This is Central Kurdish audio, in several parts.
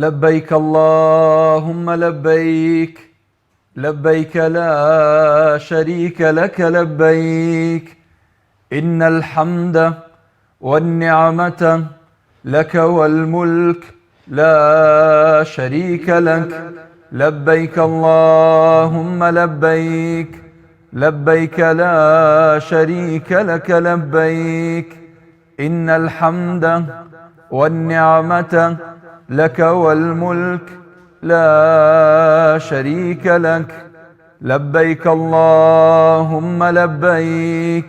لبيك اللهم لبيك لبيك لا شريك لك لبيك إن الحمد والنعمة لك والملك لا شريك لك لبيك اللهم لبيك لبيك لا شريك لك لبيك إن الحمد والنعمة لك والملك لا شريك لك لبيك اللهم لبيك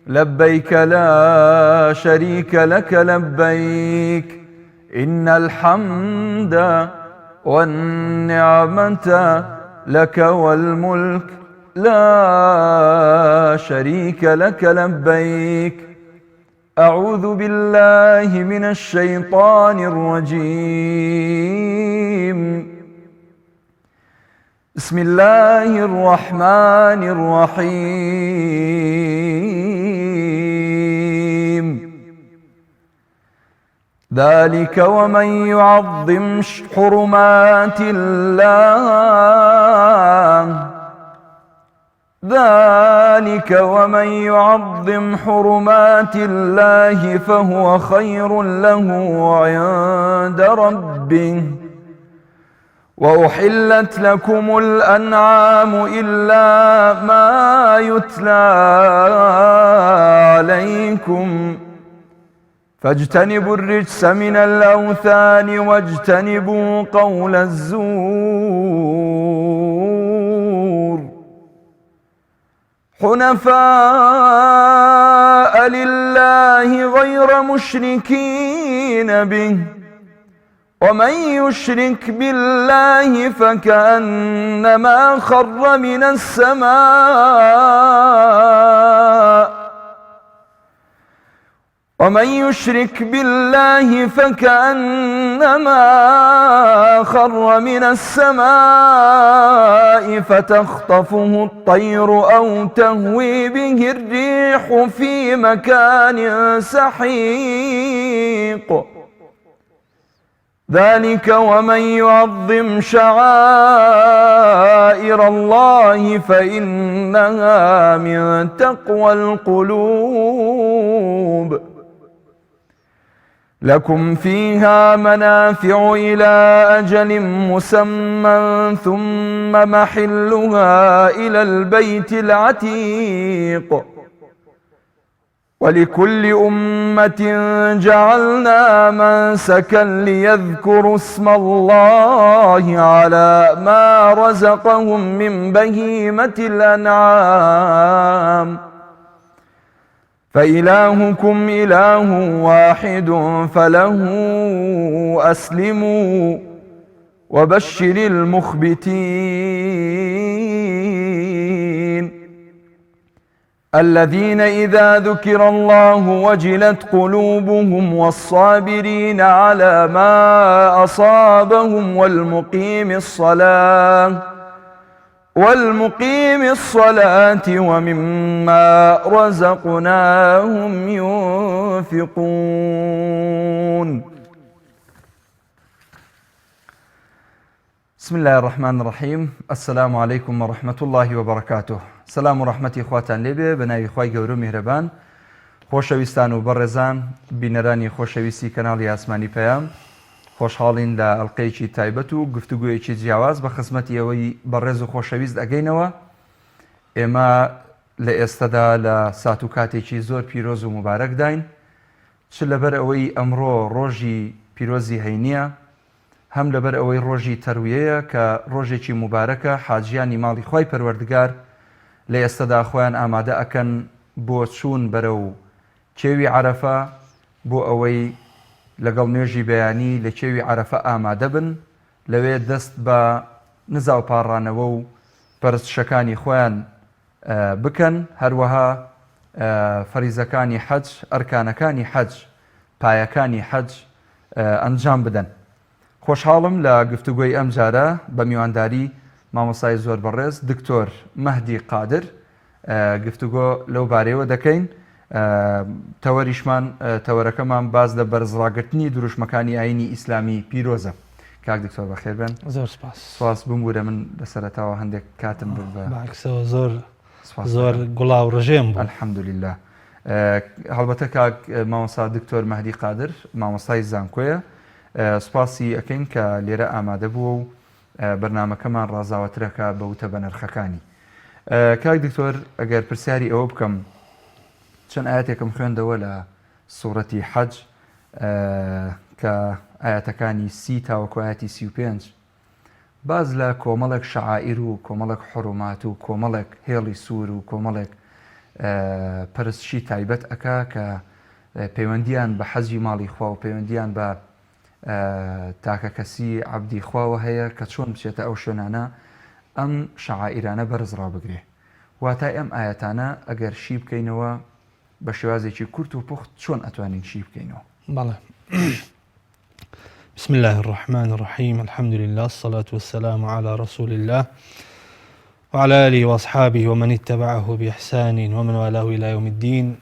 لبيك لا شريك لك لبيك إن الحمد والنعمة لك والملك لا شريك لك لبيك أعوذ بالله من الشيطان الرجيم بسم الله الرحمن الرحيم ذلك ومن يعظم حرمات الله ذلك ومن يعظم حرمات الله فهو خير له عند ربه وأحلت لكم الأنعام إلا ما يتلى عليكم فاجتنبوا الرجس من الأوثان واجتنبوا قول الزور حنفاء لله غير مشركين به ومن يشرك بالله فكأنما خر من السماء ومن يشرك بالله فكأنما خر من السماء فتخطفه الطير أو تهوي به الريح في مكان سحيق ذلك ومن يعظم شعائر الله فإنها من تقوى القلوب لكم فيها منافع إلى أجل مسمى ثم محلها إلى البيت العتيق ولكل أمة جعلنا منسكا ليذكروا اسم الله على ما رزقهم من بهيمة الأنعام فإلهكم إله واحد فله أسلموا وبشر المخبتين الذين إذا ذكر الله وجلت قلوبهم والصابرين على ما أصابهم والمقيم الصلاة والمقيم الصلاة ومما رزقناهم ينفقون بسم اللە الرحمن الرحیم السلام علیکم و رحمة اللە و بەرەکاتوه سەلام و ڕەحمەتی خواتان لێبێ بە ناوی خوای گەورە و میهرەبان خۆشەویستان و بەڕێزان بینەرانی خۆشەویستی کەناڵی ئاسمانی پەیام خۆشحاڵین لە ئەڵلقەیەکی تایبەت و گفتوگویەکی جیاواز بە خزمەتی ئەوەی بەڕێز و خۆشەویست ئەگەینەوە ئێمە لە ئێستەدا لە سات و کاتێکی زۆر پیرۆز و مبارەکداین چ لەبەر ئەوەی ئەمڕۆ ڕۆژی پیرۆزی هەینیە هەم لەبەر ئەوەی ڕۆژی تەرویەیە کە ڕۆژێکی موبارەکە حاجیانی ماڵی خوای پەروەردگار لە ئێستەدا خۆیان ئامادە ئەکەن بۆ چوون بەرەو کێوی عەرەفە بۆ ئەوەی لەگەڵ نوێژی بەیانی لە کێوی عەرەفە ئامادە بن لەوێ دەست بە نزاو پاڕانەوە و پەرستشەکانی خۆیان بکەن هەروەها فەریزەکانی حەج ئەرکانەکانی حەج پایەکانی حەج ئەنجام بدەن. خۆشحاڵم لە گفتوگۆی ئەمجارە بە میوانداری مامۆستای زۆر بەڕێز دکتۆر مەهدی قادر گفتوگۆ لەو بارەیەوە دەکەین. تەوەریشمان تەوەرەکەمان باس لە بەرزڕاگرتنی دروشمەکانی ئایینی ئیسلامی پیرۆزە. کاک دکتۆر بەخێر بێن. زۆر سپاس. سپاس بمبورە من لە سەرەتاوە هەندێک کاتم برد بە. بەعکسەوە زۆر زۆر گوڵاو ڕژێم بوو. الحمدللە. هەڵبەتە کاک مامۆستا دکتۆر مەهدی قادر مامۆستای زانکۆیە سپاسی ئەکەین کە لێرە ئامادە بووە و بەرنامەکەمان ڕازاوەترەکە بە وتە بەنرخەکانی. کاک دکتۆر ئەگەر پرسیاری ئەوە بکەم چەند ئاەتێکم خوێندەوە لە سوڕەتی حەج کە ئایەتەکانی سی تاوەکو ئایەتی 35 باز لە کۆمەڵێک شەعائیر و کۆمەڵێک حرومات و کۆمەڵێک هێڵی سوور و کۆمەڵێک پەرستشی تایبەت ئەکا کە پەیوەندیان بە حەجی ماڵی خوا و پەیوەندیان بە تاکەکەسی عەبدی خواوە هەیە کە چۆن بچێتە ئەو شوێنانە ئەم شەعائیرانە بەرز ڕابگرێ واتای ئەم ئایەتانە ئەگەر شی بکەینەوە بە شێوازێکی کورت و پوخت چۆن ئەتوانین شی بکەینەوە؟ بەڵێ بسم الله الرحمن الرحیم الحمد لله الصلاة والسلام على رسول الله وعلى آله وأصحابه ومن اتبعه بإحسان ومن والاه إلى يوم الدين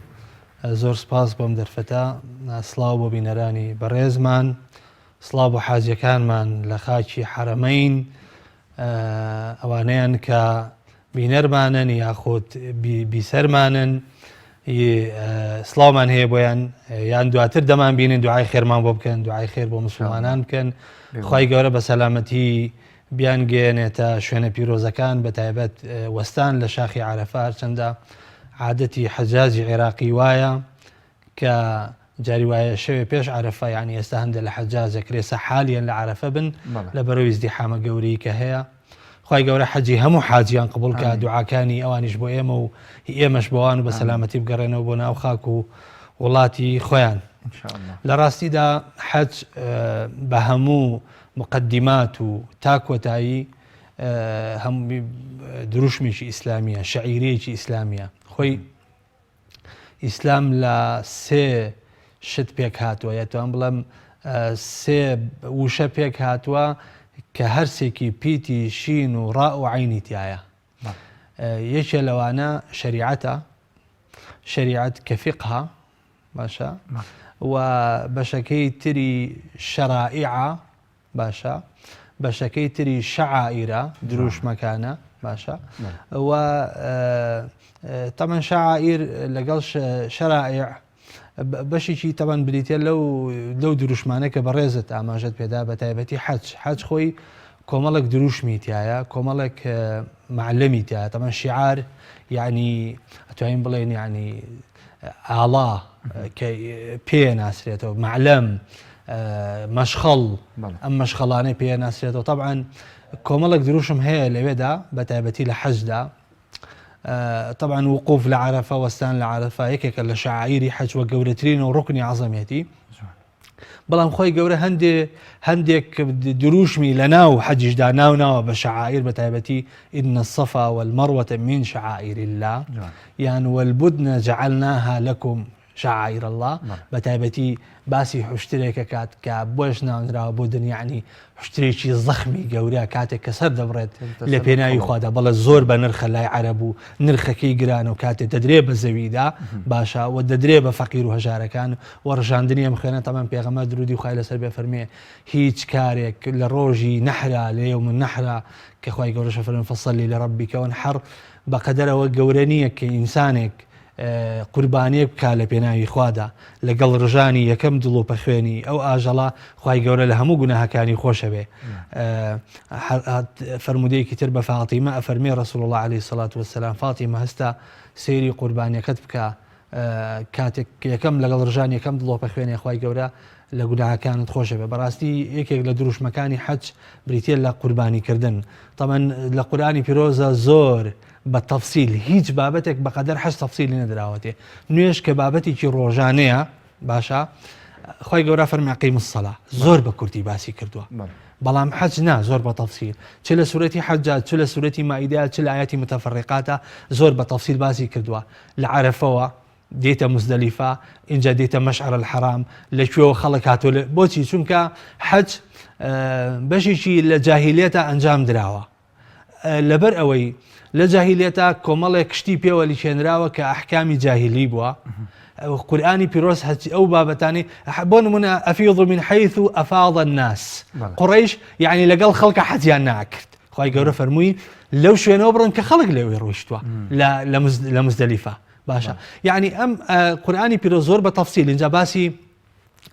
زۆر سپاس بۆم دەرفەتە سڵاو بۆ بینەرانی بەڕێزمان سڵاو بۆ حاجەکانمان لە خاکی حەرەمەین ئەوانەیان کە بینەرمانن یاخود بیسەرمانن سڵاومان هەیە بۆیان یان دواتر دەمان بینن دوعای خێرمان بۆ بکەن دوعای خێر بۆ مسلمانان بکەن خی گەورە بە سەلامەتی بیان گەێنێتە شوێنە پیرۆزەکان بە تایبەت وەستان لە شاخی عرفە هەرچەندە عادەتی حەجاجی عێراقی وایە کە جاری وایە شەوێ پێش عەرەفە یانی ئێستا هەندێک لە حەجاج ئەکرێ سەحالیان لە عەرەفە بن لە بەرەو ئیزدیحامە گەورەی کە هەیە خوای گەورە حەجی هەموو حاجیان قبوڵ کە دوعاکانی ئەوانیش بۆ ئێمە و هی ئێمەش بۆوان و بە سەلامەتی بگەڕێنەوە بۆ ناو خاک و وڵاتی خۆیان لە ڕاستیدا حەج بە هەموو مقدمات و تا کۆتایی هەموو دروشمێکی ئیسلامیە شعیرەیەکی ئیسلامیە خۆی ئیسلام لە سێ شت پێک هاتووە یەتوان بڵێم سێ وشە پێک هاتووە کە هەرسێکی پیتی شین و ڕا و عینی تایە یەکێ لەوانە شریعەتە شریعەت کە فقها باشە و بەشەکەی تری شەرائیعە باشە بەشەکەی تری شەعائیرە دروشمەکانە باشە و تەمەن شەعائیر لەگەڵ شەرائع بەشێکی تەبەن بریتە لەو لەو دروشمانە کە بەڕێزت ئاماژەت پێدا بە تایبەتی حەج حەج خۆی کۆمەڵێک دروشمی تایە کۆمەڵێک معلەمی تایە تەمەن شعار یعنی ئەتوانین بڵێن یعنی ئاڵا کە پێ ناسرێتەوە معلەم مەشخەڵ ئەم مەشخەڵانەی پێ ناسرێتەوە طبعاان کۆمەڵێک دروشم هەیە لەوێدا بە تایبەتی لە حەجدا طبعا وقوف لە عرفە وەستان لە عرفە یەکێکە لە شعائری حەج وە گەورەترین و ڕکنی عەزەمێتی بەڵام خۆی گەورە هەندێ هەندێک دروشمی لە ناو حەجیشدا ناو ناوە بە شعائر بە تایبەتی إن الصفا والمروة من شعائر الله یان والبدن جعلناها لكم شعائر اللە بە تایبەتی باسی حوشترێک ئەکات کە بۆش ناونراوە بودن یەعنی حوشترێکی زەخمی گەورە کاتێک کە سەر دەبڕێت لە پێناوی خوادا بەڵێ زۆر بە نرخە لای عەرەب و نرخەکەی گرانە و کاتێ دەدرێ بە زەویدا باشە و دەدرێ بە فەقیر و هەژارەکان و ڕژاندنی ئەم خوێنە تەمان پێغەمبەر درودی خوای لەسەر بێ فەرمێ هیچ کارێک لە ڕۆژی نەحرا لە يوم النحرا کە خوای گەورەش فەرمێ فصل لربک وانحر بەقەدەرەوە گەورە نییە کە ئینسانێک قوربانیەک بکا لە پێناوی خوادا لەگەڵ ڕژانی یەکەم دڵۆپە خوێنی ئەو ئاژەڵە خوای گەورە لە هەموو گوناهەکانی خۆشەوێ فەرمودەیەکی تر بە فاتیمە ئەفەرمێ رسول الله عليه الصلاة والسلام فاتیمە هەستە سەیری قوربانیەکەت بکە کاتێک یەکەم لەگەڵ ڕژان یەکەم دڵۆپە خوێنێ خوای گەورە لە گوناهەکانت خۆشە بێ بەڕاستی یەکێک لە دروشمەکانی حەج بریتە لە قوربانیکردن تەمەن لە قورانی پیرۆزە زۆر بە تەفسیل هیچ بابەتێک بەقەدەر حەج تەفسیلی نەدراوەتێ نوێژ کە بابەتێکی ڕۆژانەیە باشە خی گەورە فەرمی أقيموا الصلاة زۆر بە کورتی باسی کردووە بەڵام حەج نا زۆر بە تەفسیل چ لە سورەتی حەجا چ لە سورەتی مائیدە چ لە ئاەتی متفرقاتە زۆر بە تەفسیل باسی کردووە لە عەرەفەوە دێتە موزدەلیفە ئینجا دێتە مەشعەر الحرام لە کوێوە خەڵک هاتۆ بۆچی چونکە حەج بەشێکی لە جاهیلیەتە ئەنجام دراوە. لەبەر ئەوەی لە جاهیلیەتا کۆمەڵێک شتی پێوە لیکێنراوە کە ئەحکامی جاهیلی بووە قورئانی پیرۆز هەرچی ئەو بابەتانی بۆ نمونە أفيضوا من حيث أفاض الناس قڕیش یعنی لەگەڵ خەڵکە حەجیان ناکرد خوای گەورە فەرمووی لەو شوێنەوە بڕن کە خەڵک لەوێ ڕۆیشتووە لە مزدەلیفە باشە یعنی ئەم قورئانی پیرۆز زۆر بە تەفسیل اینجا باسی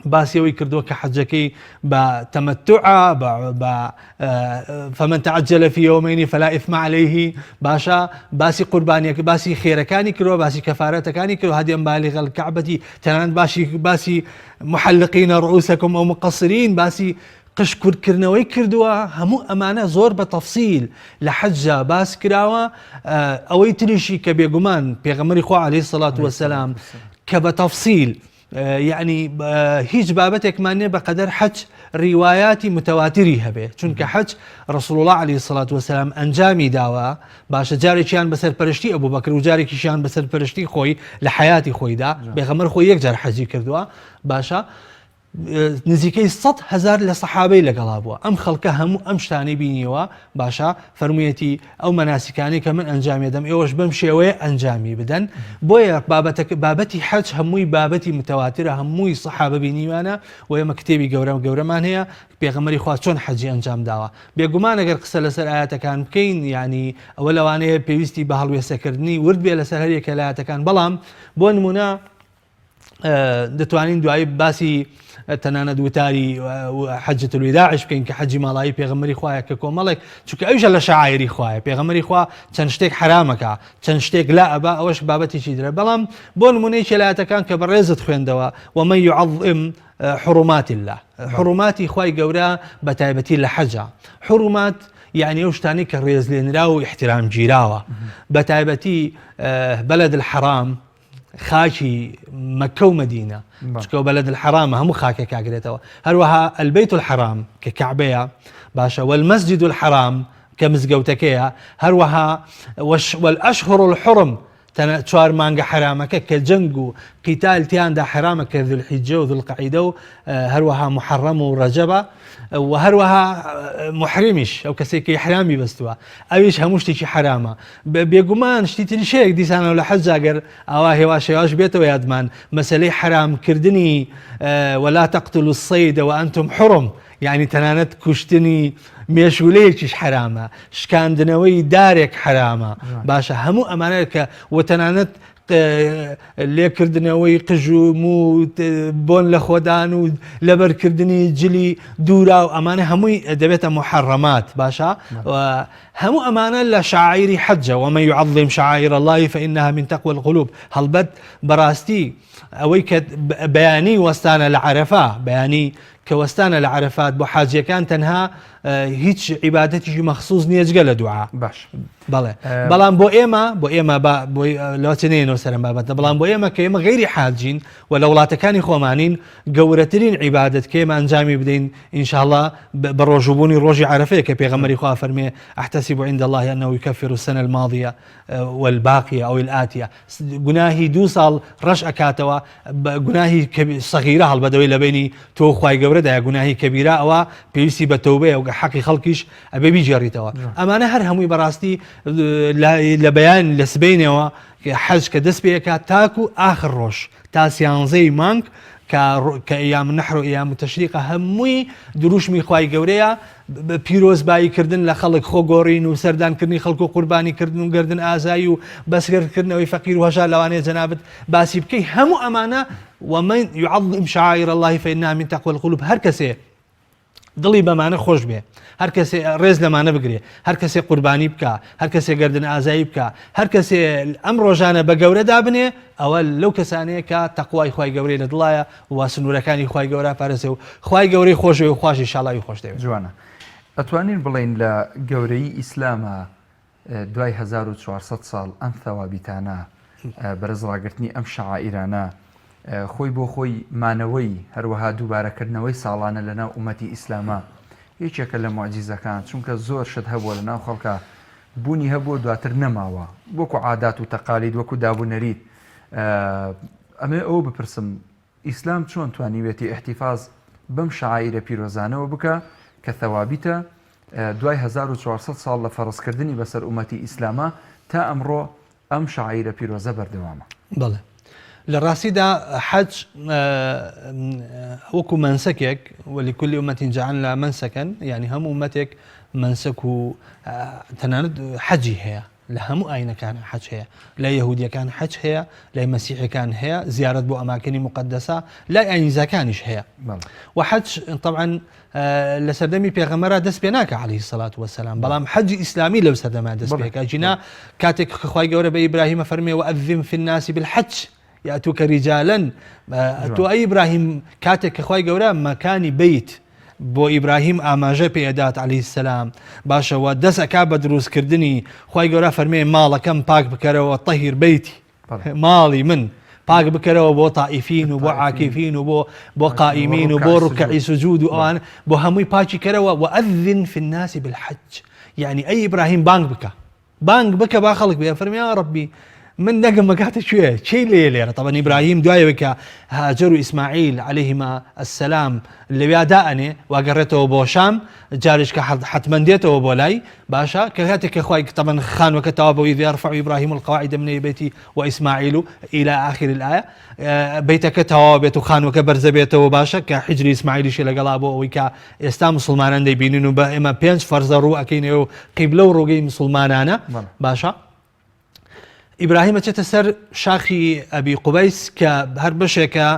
باسی ئەوەی کردووە کە حەجەکەی بە تەمەتوعە بە فمن تعجل في يومين فلا إثم عليه باشە باسی قوربانیەکە باسی خێرەکانی کردووە باسی کەفارەتەکانی کردووە هەدیەم بالغ الكعبة تەنانەت باسی باسی محلقین رؤوسكم أو مقصرين باسی قژ کورتکردنەوەی کردووە هەموو ئەمانە زۆر بە تەفسیل لە حەجا باس کراوە ئەوەی تریشی کە بێگومان پێغەمبەری خوا عەلەیهی سەڵات وەسەلام کە بە تەفسیل یەعنی هیچ بابەتێکمان نیە بەقەدەر حەج ڕیوایاتی متەواتری هەبێ چونکە حەج ڕسول الله علیه الصلاة والسلام ئەنجامی داوە باشە جارێکیان بەسەر پەرشتی ئەبوو بەکر و جارێکیشیان بەسەر پەرشتی خۆی لە حیاتی خۆیدا بێغەمەر خۆی یەک جار حەجی کردووە باشە نزیکەی 100 هزار لە سەحابەی لەگەڵا بووە ئەم خەڵکە هەموو ئەم شتانەی بینیوە باشە فەرموویەتی ئەو مەناسیکانەی کە من ئەنجامی دەم ئێوەش بەم شێوەیە ئەنجامی بدەن بۆیە بابەتەکە بابەتی حەج هەمووی بابەتی متەواترە هەمووی سەحابە بینیوانە و ئێمە کتێبی گەورە گەورەمان هەیە پێغەمبەری خوا چۆن حەجی ئەنجام داوە بێگومان ئەگەر قسە لەسەر ئاەتەکان بکەین یعنی ئەوە لەوانەیە پێویستی بە هەڵوێسەکردنی ورد بێ لەسەر هەریەکە لە ئاەتەکان بەڵام بۆ نمونە دەتوانین دوایی باسی تەنانەت وتاری حەجة الوداعش بکەین کە حەجی ماڵایی پێغەمبەری خوایە کە کۆمەڵێک چونکە ئەویشە لە شعائری خوایە پێغەمبەری خوا چەند شتێک حرامەکە چەند شتێک لا ئەبا ئەوەش بابەتێکی درە بەڵام بۆ نمونەی کێلایەتەکان کە بەڕێزت خوێندەوە ومن يعظم حرمات الله حرماتی خوای گەورە بە تایبەتی لە حەجا حرمات یعنی ئەو شتانەی کە ڕێزلێنراوە و احترام گیراوە بە تایبەتی بلد الحرام خاکی مەککە و مەدینە چکە بلد الحرام هەموو خاکێک ئاگرێتەوە هەروەها البيت الحرام کە کەعبەیە باشە والمسجد الحرام کە مزگەوتەکەیە هەروەها والأشهر الحرم تەنە چوار مانگە حرامەکە کە جەنگ و قیتال تیاندا حرامە کە ذوالحیجە و ذوالقعیدە و هەروەها محەڕەم و ڕەجەبە و هەروەها محرمیش ئەو کەسێک کە ئیحرامی بەستووە ئەویش هەموو شتێکی حەرامە بێگومان شتی تریش هەیە دیسانەوە لە حەجا گەر ئاوا هێواش هێواش بێتەوە یادمان مەسەلەی حەرامکردنی ولا تقتلوا الصيد وأنتم حرم یعنی تەنانەت کوشتنی مێشولەیەکیش حەرامە شکاندنەوەی دارێک حەرامە باشە هەموو ئەمانە کە و تەنانەت لێکردنەوەی قژ و موو بۆن لە خۆدان و لەبەرکردنی جلی دوورا و ئەمانە هەمووی دەبێتە محەڕەمات باشە هەموو ئەمانە لە شعائری حەجە ومن يعظم شعائر الله فإنها من تقوى القلوب هەڵبەت بەڕاستی ئەوەی کە بەیانی وەستانە لە عەرەفە بەیانی کە وەستانە لە عەرەفات بۆ حاجیەکان تەنها هیچ عیبادەتێکی مەخصوص نییە جگە لە دوعا باش بەڵێ بەڵام بۆ ئێمە بۆ ئێمە با بۆی لەوە چ نەیەنەوە سەرم بابەتە بەڵام بۆ ئێمە کە ئێمە غەیری حاجین و لە وڵاتەکانی خۆمانین گەورەترین عیبادەت کە ئێمە ئەنجامی بدەین ئینشاءاللە بە ڕۆژووبوونی ڕۆژی عەرەفەیە کە پێغەمبەری خوا فەرمێ احتسب عند الله انه يكفر السنة الماضية والباقية او الآتية گوناهی دوو ساڵ ڕەش ئەکاتەوە گوناهی سەغیرە هەڵبەدەوەی لە بینی تۆ خوای گەورەدایە گوناهی کەبیرە ئەوە پێویستی بە تەوبەیە و حەقی خەڵکیش ئەبێ بیگێڕیتەوە ئەمانە هەر هەمووی بەڕاستی لە بەیان لە سبینەوە حەج کە دەست پێکات تاکو ئاخر ڕۆژ تا سیانزەی مانگ کە کە ایام النحر و ایام التشریق هەمووی دروشمی خوای گەورەیە پیرۆزبایی کردن لە خەڵک خۆ گۆڕین و سەردان کردنی خەڵک و قوربانی کردن و گردن ئازایی و بەسگردکردنەوەی فەقیر و هەژار لەوانەیە جەنابت باسی بکەی هەموو ئەمانە ومن يعظم شعائر الله فإنها من تقوى القلوب هەر کەسێ دڵی بەمانە خۆش بێ هەر کەسێ ڕێز لەمانە بگرێ هەر کەسێ قوربانی بکا هەر کەسێ گەردن ئازایی بکا هەر کەسێ ئەم ڕۆژانە بە گەورە دابنێ ئەوە لەو کەسانەیە کە تەقوای خوای گەورەی لە دڵایە و سنوورەکانی خوای گەورە پارێزێ و خوای گەورەی خۆشەوێ و خواش ئینشاڵڵا ئەوی خۆش دەوێ. جوانە. ئەتوانین بڵێین لە گەورەیی ئیسلاما دوای 1400 ساڵ ئەم ثەوابیتانە بەرز ڕاگرتنی ئەم شەعائیرانە خۆی بۆ خۆی مانەوەی هەروەها دووبارەکردنەوەی ساڵانە لەناو ئومەتی ئیسلاما یەکێکە لە موعجیزەکان چونکە زۆر شت هەبووە لەناو خەڵکا بوونی هەبووە دواتر نەماوە وەکو عادات و تەقالید وەکو داب و نەریت ئەمێ ئەوە بپرسم ئیسلام چۆن توانیوێتی ئیحتیفاز بەم شەعائیرە پیرۆزانەوە بکا کە ثەوابیتە؟ دوای 1400 ساڵ لە فەرزکردنی بەسەر ئومەتی ئیسلامە تا ئەمڕۆ ئەم شەعائیرە پیرۆزە بەردەوامە. بەڵێ لە ڕاستیدا حەج وەکو مەنسەکێک ولكل أمة جعلنا منسكا یعنی هەموو ئومەتێک مەنسەک و تەنانەت حەجی هەیە لە هەموو ئاینەکان حەج هەیە لای یەهودیەکان حەج هەیە لای مەسیحەکان هەیە زیارەت بۆ ئەماکنی مقدسە لای ئاینزاکانیش هەیە و حەج طبعا لە سەردەمی پێغەمبەرا دەست پێ ناکە عەلەیهی سەلات وەسەلام بەڵام حەجی ئیسلامی لەو سەردەما دەست پێکا جینا کاتێک کە خوای گەورە بە ئیبراهیمە فەرمێ وأذن في الناس بالحج يأتوك رجالا تۆ ئەی ئیبراهیم کاتێک کە خوای گەورە مەکانی بەیت بۆ ئیبراهیم ئاماژە پێ ئەدات عەلەیهی السلام باشە وە دەست ئەکا بە دروستکردنی خوای گەورە فەرمێ ماڵەکەم پاک بکەرەوە طهر بيتي ماڵی من پاک بکەرەوە بۆ طائفین و بۆ عاکفین و بۆ بۆ قائمین و بۆ رکعی سجود و ئەوان بۆ هەمووی پاکی کەرەوە وأذن في الناس بالحج یعنی ئەی ئیبراهیم بانگ بکە بانگ بکە با خەڵک بێ فەرمی یا ربی من دەنگم بگاتە کوێ چی لێ لێرە تەبەن ئیبراهیم دوایەوەی کە هاجەر و ئیسماعیل عەلەیهما السلام لەویا دائەنێ واگەڕێتەوە بۆ شام جارێک کە حەتمەن دێتەوە بۆ لای باشە کە کاتێک کە خوای تەبەن خانوەکە تەوا بۆ إذ يرفع إبراهيم القواعد من البيت وإسماعيل إلى آخر الآية بەیتەکە تەواو بێت و خانوەکە بەرزە بێتەوە باشە کە حیجری ئیسماعیلیشی لەگەڵا بۆ ئەوەی کە ئێستا مسلمانان دەیبینن و بە ئێمە پێنج فەرزە ڕوو ئەکەینەوە و قیبلە و ڕووگەی مسلمانانە باشە ئیبراهیم ئەچێتە سەر شاخی ئەبی قوبەیس کە هەر بەشێکە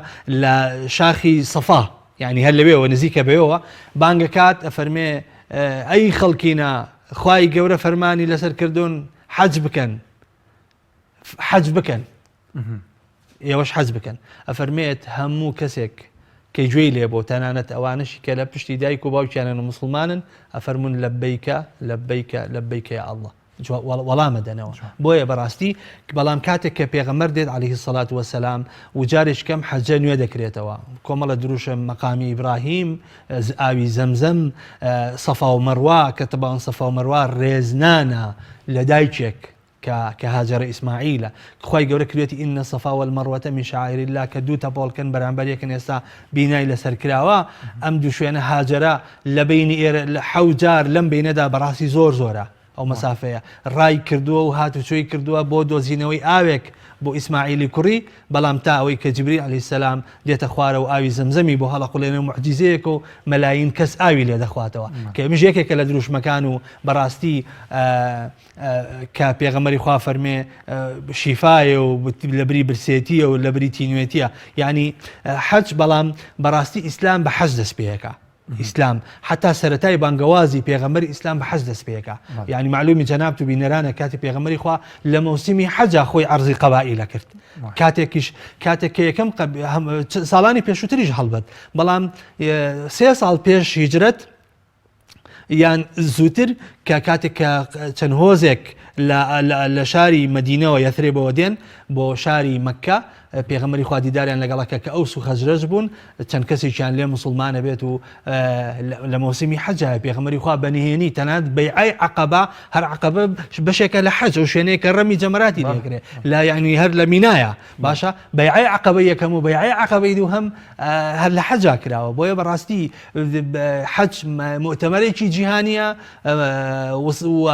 لە شاخی سەفا یعنی هەر لەوێەوە نزیکە بەوەوە بانگەکات ئەفەرمێ ئەی خەڵکینە خوای گەورە فەرمانی لەسەر کردوون حەج بکەن حەج بکەن ئێوەش حەج بکەن ئەفەرمێت هەموو کەسێک کە گوێی لێ بۆ تەنانەت ئەوانەشی کە لە پشتی دایک و باوکیانن و مسلمانن ئەفەرمونون لبيك لبيك لبيك يا الله وەڵامە دەنەوە بۆیە بەڕاستی بەڵام کاتێک کە پێغەمبەر دێت علیه الصلاة والسلام و جارێک کەم حەجە نوێ دەکرێتەوە کۆمەڵە دروشم مەقامی ئیبراهیم ئاوی زەمزەم سەفا و مەڕوا کە تەبان سەفا و مەڕوا ڕێزنانە لە دایکێک کە کە هاجەرە ئیسماعیلە خوای گەورە کردوێتی إن الصفا والمروة من شعائر الله کە دوو تەپۆڵکەن بەرامبەر یەکن ئێستا بینای لەسەر کراوە ئەم دوو شوێنە هاجەرە لە بەینی ئێرە لە حەو جار لەم بەینەدا بەڕاستی زۆر زۆرە ئەو مەسافەیە ڕای کردووە و هاتوچۆی کردووە بۆ دۆزینەوەی ئاوێک بۆ ئیسماعیلی کوڕی بەڵام تا ئەوەی کە جبریل علیە السلام دێتە خوارە و ئاوی زەمزەمی بۆ هەڵەقوڵێنێ و موعجیزەیەکە و مەلایین کەس ئاوی لێ دەخواتەوە کە ئەمیش یەکێکە لە دروشمەکان و بەڕاستی کە پێغەمبەری خوا فەرمێ شیفایە و لەبری برسێتیە و لەبری تینوێتیە یعنی حەج بەڵام بەڕاستی ئیسلام بە حەج دەست پێەکە ئیسلام حتا سەتای بانگەوازی پێغەمبەری ئیسلام بە حەج دەست پێەکە یعنی معلومی جەنابت و بینەرانە کاتی پێغەمبەری خوا لە مەوسیمی حەجا خۆی عەرزی قەبائیلە کرد کاتێکیش کاتێک کە یەکەم ساڵانی پێشووتریش هەڵبەت بەڵام سێ ساڵ پێش هیجرەت یان زووتر کە کاتێک کە چەند هۆزێک لە شاری مەدینەوە یەثرێبەوە دێن بۆ شاری مەککە پێغەمبەری خوا دیداریان لەگەڵەکە کە ئەوس و خەزرەج بوون چەند کەسێکیان لێ مسلمانە بێت و لە مۆسیمی حەجە پێغەمبەری خوا بە نهێنی تەنانەت بەیعەی عەقەبە هەر عەقەبە بەشێکە لە حەج ئەو شوێنەیە کە ڕەمی جەمەراتی لێکرێ لە یعنی هەر لە مینایە باشە بەیعەی عەقەبە یەکەم و بەیعەی عەقەبەی دووهەم هەر لە حەجا کراوە بۆیە بەڕاستی حەج موئتەمەرێکی جیهانیە و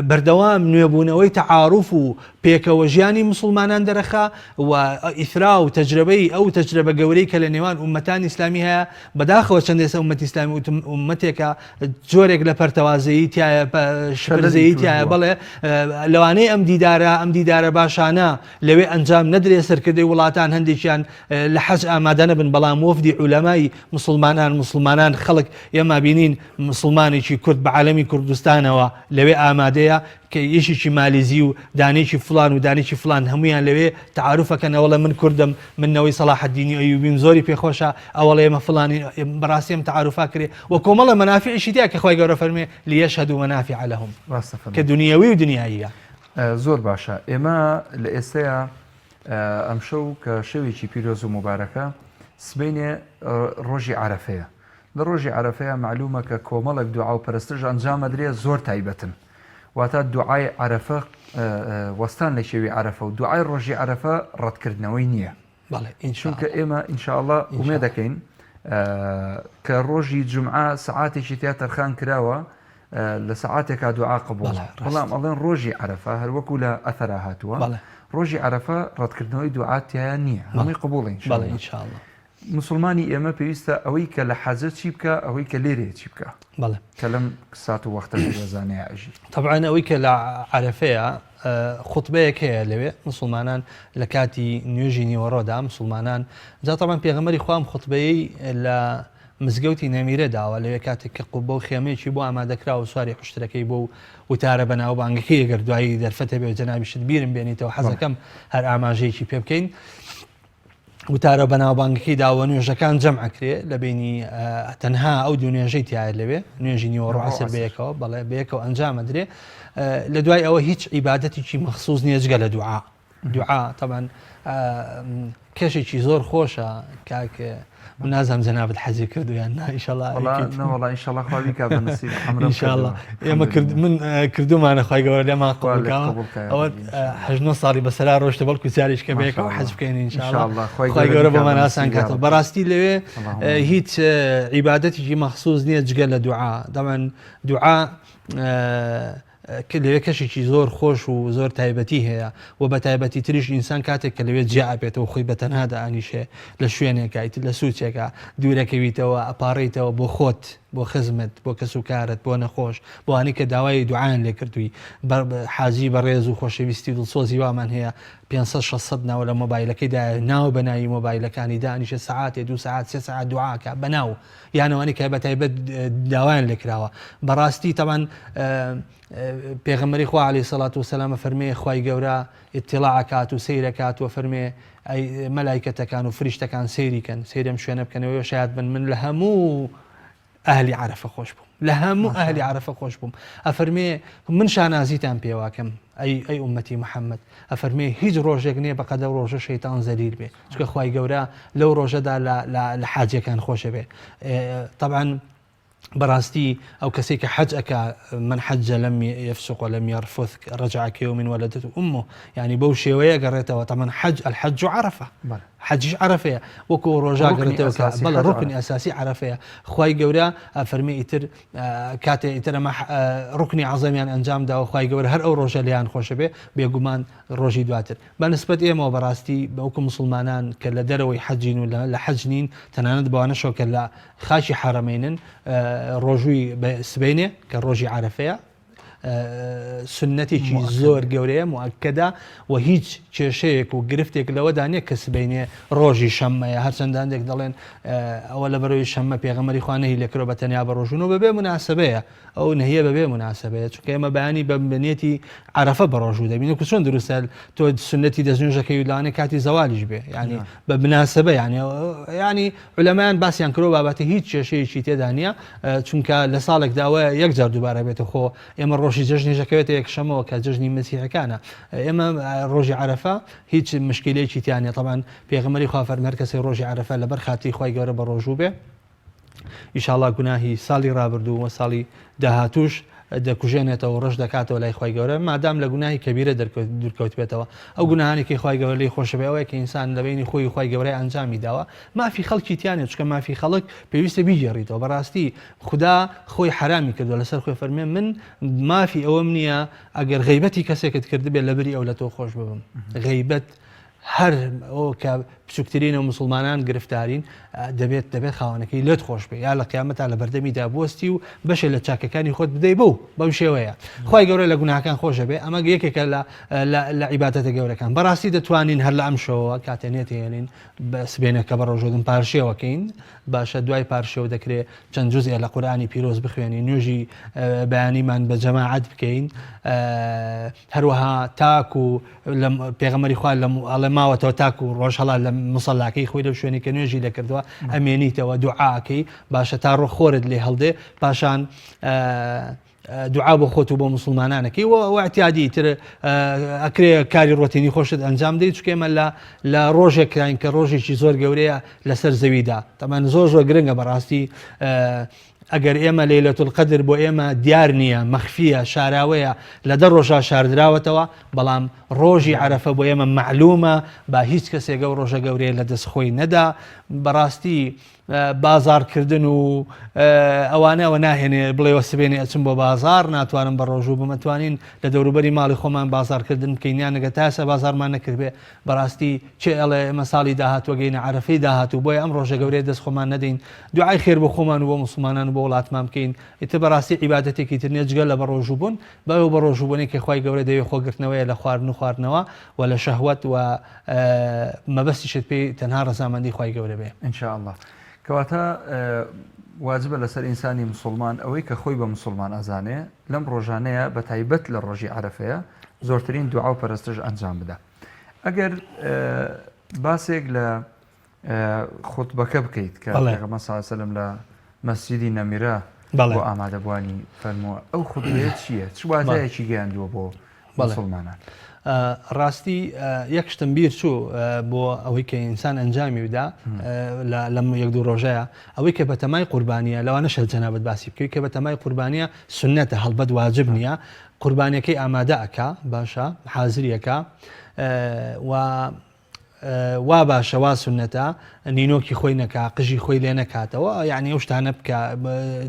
بەردەوام نوێبوونەوەی تەعاروف و پێکەوە ژیانی مسلمانان دەرەخا و ئیثرا و تەجربەی ئەو تەجربە گەورەی کە لە نێوان ئومەتان ئیسلامی هەیە بەداخەوە چەند ئێستا ئومەتی ئیسلامی ئومەتێکە جۆرێک لە پەرتەوازەیی تایە شپرزەیی تایە بەڵێ لەوانەیە ئەم دیدارە ئەم دیدارە باشانە لەوێ ئەنجام نەدرێ سەرکردەی وڵاتان هەندێکیان لە حەج ئامادە نەبن بەڵام وەفدی عولەمای موسڵمانان موسڵمانان خەڵک ئێمە بینین موسڵمانێکی کورد بە عەلەمی کوردستانەوە لەوێ ئامادەیە کە یەکێکی مالیزی و دانێکی فلان و دانێکی فلان هەمویان لەوێ تەعاروفەکەن ئەوەڵێ من کوردم من نەوەی سەڵاحەدینی ئەیوبیم زۆری پێخۆشە ئەوەڵێ ئێمە فلانی بەڕاستی ئەم تەعاروفا کرێ و کۆمەڵە مەنافعیشی تیا کە خوای گەورە فەرمێ لیشهدوا منافع لهم کە دنیاوی و دنیاییە. زۆر باشە ئێمە لە ئێستەیا ئەمشەو کە شەوێکی پیرۆز و موبارەکە سبەینێ ڕۆژی عەرەفەیە لە ڕۆژی عەرەفەیە مەعلومە کە کۆمەڵێک دوعا و پەرستش ئەنجام ئەدرێ زۆر تایبەتن واتە دوعای عەرەفە وەستان لە شەوی عەرەفە و دوعای ڕۆژی عەرەفە ڕەتکردنەوەی نییە بەڵێ ان شاء چونکە ئێمە ان شاء الله ئومێ دەکەین کە ڕۆژی جمعە سەعاتێکی تیا تەرخان کراوە. لە سەعاتێکا دوعا قبوڵە، بەڵام ئەڵێن ڕۆژی عەرەفە هەر وەکو لە ئەثەرا هاتووە ڕۆژی عەرەفە ڕەتکردنەوەی دوعا تیایا نییە، هەمووی قبوڵە ان شاء اللە. موسڵمانی ئێمە پێویستە ئەوەی کە لە حەجە چی بکا، ئەوەی کە لێرەیە چی بکا کە لەم سات و وەختە پیرۆزانەیا ئەژی؟ تەبعەن ئەوەی کە لە عەرەفەیە خوتبەیەک هەیە لەوێ موسڵمانان لە کاتی نوێژی نیوەڕۆدا موسڵمانان جا تەبعەن پێغەمبەری خوا ئەم خوتبەیەی لە مزگەوتی نەمیرە داوە لەوێ کاتێک کە قوبە و خێمەیەکی بۆ ئامادەکرا و سواری حوشترەکەی بۆ و وتارە بەناوبانگەکەی ئەگەر دوایی دەرفەت هەبێ و جەنابیشت بیرم بێنیتەوە حەزەکەم هەر ئاماژەیەکی پێ بکەین وتارە بەناوبانگەکەی داوە نوێژەکان جەم ئەکرێ لە بینی تەنها ئەو دوو نوێژەی تایە لەوێ نوێژی نیوەڕۆ عەسر بەیەکەوە بەڵێ بەیەکەوە ئەنجام ئەدرێ لە دوای ئەوە هیچ عیبادەتێکی مەخصوص نییە جگە لە دوعا دوعا تەبعەن کەشێکی زۆر خۆشە کاک من نازانم جەنابت حەزی کردو یان نا ئیشەڵا وەڵا ئیشەڵا خوا بیکا بە نسیب عەمرەم ئینشاڵڵا ئێمە کرد من کردومانە خوای گەورە لێمان قبوڵ کا ئەوە 8 ساڵی بەسەرا ڕۆشتە بەڵکو جاریش کە بەیەکەوە حەج بکەین ئینشاڵڵا خوای گەورە بۆمان ئاسان کاتەوە بەڕاستی لەوێ هیچ عیبادەتێکی مەخصوص نییە جگە لە دوعا دەڵێن دوعا لەوێ کەشێکی زۆر خۆش و زۆر تایبەتی هەیە و بە تایبەتی تریش ئینسان کاتێک کە لەوێ جیا ئەبێتەوە خۆی بە تەنها دائەنیشێ لە شوێنێکا ئیتر لە سوچێکا دوورەکەویتەوە ئەپاڕێیتەوە بۆ خۆت بۆ خزمت بۆ کەس و کارت بۆ نەخۆش بۆ ئەوانەی کە داوای دوعایان لێ کردووی حاجی بەڕێز و خۆشەویستی و دڵسۆزی وامان هەیە 500 600 ناو لە مۆبایلەکەی دایە ناو بە ناوی مۆبایلەکانی دانیشێ سەعاتێ دوو سەعات سێ سەعات دوعاکە بە ناو یان ئەوانەی کە بە تایبەت داوایان لێکراوە بەڕاستی تەبان پێغەمبەری خوا عەلەیهی سەڵات وسەلام فەرمێ خوای گەورە ئیتڵاع ئەکات و سەیرەکات و فەرمێ ئەی مەلایکەتەکان و فریشتەکان سەیری کەن سەیری ئەم شوێنە بکەنەوە شایەت بن من لە هەموو ئەهلی عەرەفە خۆش بووم لە هەموو ئەهلی عەرەفە خۆش بووم ئەفەرمێ من شانازیتان پێواکەم ئەی ئەی ئومەتی محەممەد ئەفەرمێ هیچ ڕۆژێک نییە بەقەدە ڕۆژە شەیتان زەلیل بێ چونکە خوای گەورە لەو ڕۆژەدا لە حاجیەکان خۆشە بێ طبعا بەڕاستی ئەو کەسێک کە حەج ئەکا من حەج لم يفسق ولم يرفث رجع كيوم ولدته أمه یعنی بەو شێوەیە گەڕێتەوە تەمەن حەج الحج عرفة حەجیش عەرەفەیە وەکو ڕۆژا گەڕێتەوە بەڵێ ڕوکنی ئەساسی عەرەفەیە خوای گەورە ئەفەرمێ ئیتر کاتێ ئیتر ئەمە ڕوکنی عەزەمیان ئەنجام داوە خوای گەورە هەر ئەو ڕۆژە لێیان خۆشە بێ بێگومان ڕۆژی دواتر بە نسبەت ئێمەوە بەڕاستی وەکو موسڵمانان کە لە دەرەوەی حەجین و لە حەج نین تەنانەت بەوانەشەوە کە لە خاکی حەرەمەینن ڕۆژووی سبەینێ کە ڕۆژی عەرەفەیە سوننەتێکی زۆر گەورەیە موئەکەدە و هیچ کێشەیەک و گرفتێک لەوەدا نییە کە سبەینێ ڕۆژی شەممەیە هەرچەند هەندێک دەڵێن ئەوە لە بەرەوەی شەممە پێغەمبەری خوا نەهی لێکرەوە بە تەنیا بە ڕۆژوونەوە بەبێ مناسبەیە ئەو نەهیە بەبێ مناسبەیە چونکە ئێمە بەیانی بە بنیەتی عەرەفە بە ڕۆژوو دەبین وەکو چۆن دروستە تۆ سوننەتی دەستنوێژەکەی و لەوانەیە کاتی زەوالیش بێ یعنی بە مناسبە یعنی یعنی عولەمایان باسیان کردوە بابەتە هیچ کێشەیەکی تێدا نییە چونکە لە ساڵێکدا ئەوە یەک جار دووبارە بێتە خۆ ئێمە ڕۆژی جەژنیش ئەکەوێتە یەکشەمەوە کە جەژنی مەسیحەکانە ئێمە ڕۆژی عەرەفە هیچ مشکلەیەکی تیا نیە تەبعەن پێغەمبەری خوا فەرمی هەر کەسێک ڕۆژی عەرەفە لەبەر خاتری خوای گەورە بە ڕۆژوو بێ ئیشاڵا گوناهی ساڵی ڕابردوو و ساڵی داهاتووش دەکوژێنێتەوە و ڕەش دەکاتەوە لای خوای گەورە مادام لە گوناهی کەبیرە دوورکەوتبێتەوە ئەو گوناهانەی کە خوای گەورە لێی خۆشە بێ ئەوەیە کە ئینسان لە بەینی خۆی و خوای گەورەی ئەنجامی داوە مافی خەڵکی تیا نیە چونکە مافی خەڵک پێویستە بیگێڕیتەوە بەڕاستی خودا خۆی حەرامی کردووە لەسەر خۆی فەرمێ من مافی ئەوەم نییە ئەگەر غەیبەتی کەسێکت کردبێت لەبری ئەو لە تۆ خۆش ببم غەیبەت هەر ئەو کە بچووکترینە و موسڵمانان گرفتارین دەبێت دەبێت خاوەنەکەی لێت خۆش بێ یا لە قیامەتا لە بەردەمیدا بوەستی و بەشێ لە چاکەکانی خۆت بدەی بەو بەم شێوەیە خوای گەورە لە گوناهەکان خۆشە بێ ئەمە یەکێکە لە لە عیبادەتە گەورەکان بەڕاستی دەتوانین هەر لە ئەم شەوەوە کاتێ نێتێنین بە سبێنەکە بە ڕۆژۆدن پارشێوەکەین باشە دوای پارشێو دەکرێ چەند جوزئێ لە قورئانی پیرۆز بخوێنین نوێژی بەیانیمان بە جەماعەت بکەین هەروەها تاکو لە پێغەمبەری خوا لە ئەڵێ ماوەتەوە تاکو ڕۆژهەڵات لە مصەلاکەی خۆی لەو شوێنی کە نوێژی لەکردووە ئەمێنیتەوە دوعاکەی باشە تا ڕۆ خۆرت لێ هەڵدێ پاشان دوعا بۆ خۆت و بۆ مسلمانانەکەی و ئەعتیادی تر ئەکرێ کاری ڕۆتینی خۆشت ئەنجام دەی چونکە ئێمە لە لە ڕۆژێک کراین کە ڕۆژێکی زۆر گەورەیە لەسەر زەویدا تەمان زۆر زۆر گرنگە بەڕاستی ئەگەر ئێمە لەیلەت القدر بۆ ئێمە دیار نییە مەخفیە شاراوەیە لە دە ڕۆژا شاردراوەتەوە بەڵام ڕۆژی عەرەفە بۆ ئێمە مەعلومە با هیچ کەسێک ئەو ڕۆژە گەورەیە لە دەست خۆی نەدا بەڕاستی. بازاڕکردن و ئەوانە ئەوە ناهێنێ بڵێوە سبێنێ ئەچم بۆ بازاڕ ناتوانم بە ڕۆژوو بم ئەتوانین لە دەوروبەری ماڵی خۆمان بازاڕکردن بکەین یان ئەگەر تا ئێستا بازاڕمان نەکردبێ بەڕاستی کێ ئەڵێ ئێمە ساڵی داهاتوو ئەگەینە عەرەفەی داهاتوو بۆیە ئەم ڕۆژە گەورەیە دەست خۆمان نەدەین دوعای خێر بۆ خۆمان و بۆ موسڵمانان و بۆ وڵاتمان بکەین ئیتر بەڕاستی عیبادەتێکی تر نیە جگە لە بەڕۆژوو بوون بەو بەڕۆژوو بوونەی کە خوای گەورە دەیەوێ خۆگرتنەوەیە لە خواردن و خواردنەوە و لە شەهوەت و مەبەستیشت پێی تەنها ڕەزامەندی خوای گەورە بێ. ان شاء اللە. کەواتە واجبە لەسەر ئینسانی موسوڵمان ئەوەی کە خۆی بە موسوڵمان ئەزانێ لەم ڕۆژانەیە بەتایبەت لە ڕۆژی عەرەفەیە زۆرترین دوعا و پەرستش ئەنجام بدا. ئەگەر باسێک لە خوتبەکە بکەیت کە پێغەمبەر صلی الله علیه و سلم لە مەسجیدی نەمیرە بۆ ئامادەبووانی فەرمووە ئەو خوتبەیە چییە چ واتایەکی گەیاندووە بۆ مسلمانان؟ ڕاستی یەک شتم بیر چوو بۆ ئەوەی کە ئینسان ئەنجامی بدا لەم یەک دوو ڕۆژەیە ئەوەی کە بەتەمای قوربانیە لەوانەشە جەنابەت باسی بکەوی کە بەتەمای قوربانیە سنەتە هەڵبەت واجب نییە قوربانیەکەی ئامادە ئەکا باشە حازریەکە و وا باشە وا سونەتە نینۆکی خۆی نەکا قژی خۆی لێ نەکاتەوە یعنی ئەو شتانە بکە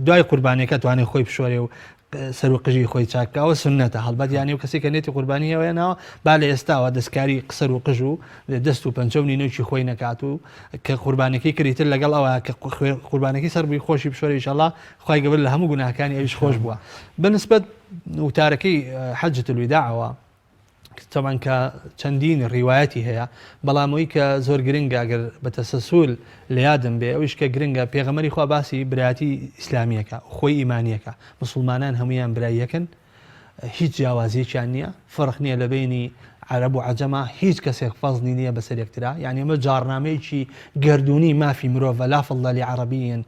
دوای قوربانەکە توانێت خۆی بشۆرێ و سەر و قژی خۆی چاکەوە سنەتە هەڵبەت یانی و کەسێک کە نێتی قوربانی هەیە ناوە با لە ئێستاوە دەستکاری قسەر و قژ و دەست و پەنجە و نینۆکی خۆی نەکات و کە قوربانەکەی کردیتر لەگەڵ ئەوە کە قوربانەکەی سەر بووی خۆشی بشۆرێ ئیشەڵا خوای گەورە لە هەموو گوناهەکانی ئەویش خۆش بووە بەنسبەت وتارەکەی حەجة الوداعەوە تەبعەن کە چەندین ڕیوایەتی هەیە بەڵام ئەوی کە زۆر گرنگە ئەگەر بە تەسەسول لە یادم بێ ئەویش کە گرنگە پێغەمبەری خوا باسی برایەتی ئیسلامیەکە خۆی ئیمانیەکە مسلمانان هەمویان برای یەکن هیچ جیاوازیەکیان نییە فەرق نییە لە بینی عەرەب و عەجەما هیچ کەسێک فەزلی نییە بەسەر یەکترا یعنی ئەمە جاڕنامەیەکی گەردوونی مافی مرۆڤە لا فضل لعربي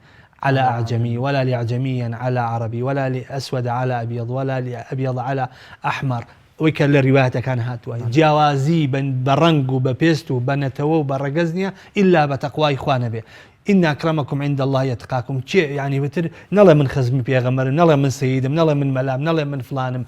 على أعجمي ولا لأعجمي على عربي ولا لأسود على أبيض ولا لأبيض على أحمر ئەوەی کە لە ریوایەتەکان هاتووە جیاوازی بە ڕەنگ و بە پێست و بە نەتەوە و بە ڕەگەز نییە ئیلا بە تەقوای خوا نەبێ إن أكرمكم عند الله أتقاكم کێ یعنی وتر نەڵێ من خزمی پێغەمبەرم نەڵێ من سەیدم نەڵێ من مەلام نەڵێ من فلانم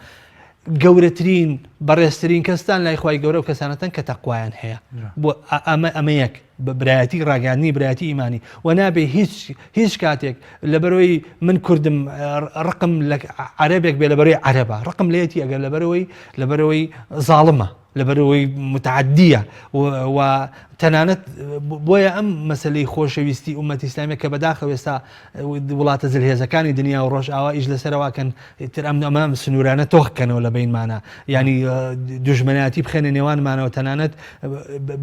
گەورەترین بەڕێزترین کەستان لای خوای گەورە و کەسانەتەن کە تەقوایان هەیە بۆ ئەمە ئەمە یەک بە برایەتی ڕاگەاندنی برایەتی ئیمانی و نابێ هیچ هیچ کاتێک لەبەرەوەی من کوردم ڕقم لە عەرەبێک بێ لەبەرەوەی عەرەبە ڕقم لێتی ئەگەر لەبەرەوەی لەبەرەوەی زاڵمە لەبەرەوەی متعدیە و تەنانەت بۆیە ئەم مەسلەی خۆشەویستی ئومەتی ئیسلامیە کە بەداخەوە ئێستا وڵاتە زلهێزەکانی دنیا و ڕۆژئاوا ئیش لەسەرەوە کەن تر ئەم ئەمە سنوورانە تۆخ کەنەوە لە بینمانە ینی دوژمنایەتی بخێنە نێوانمانەوە تەنانەت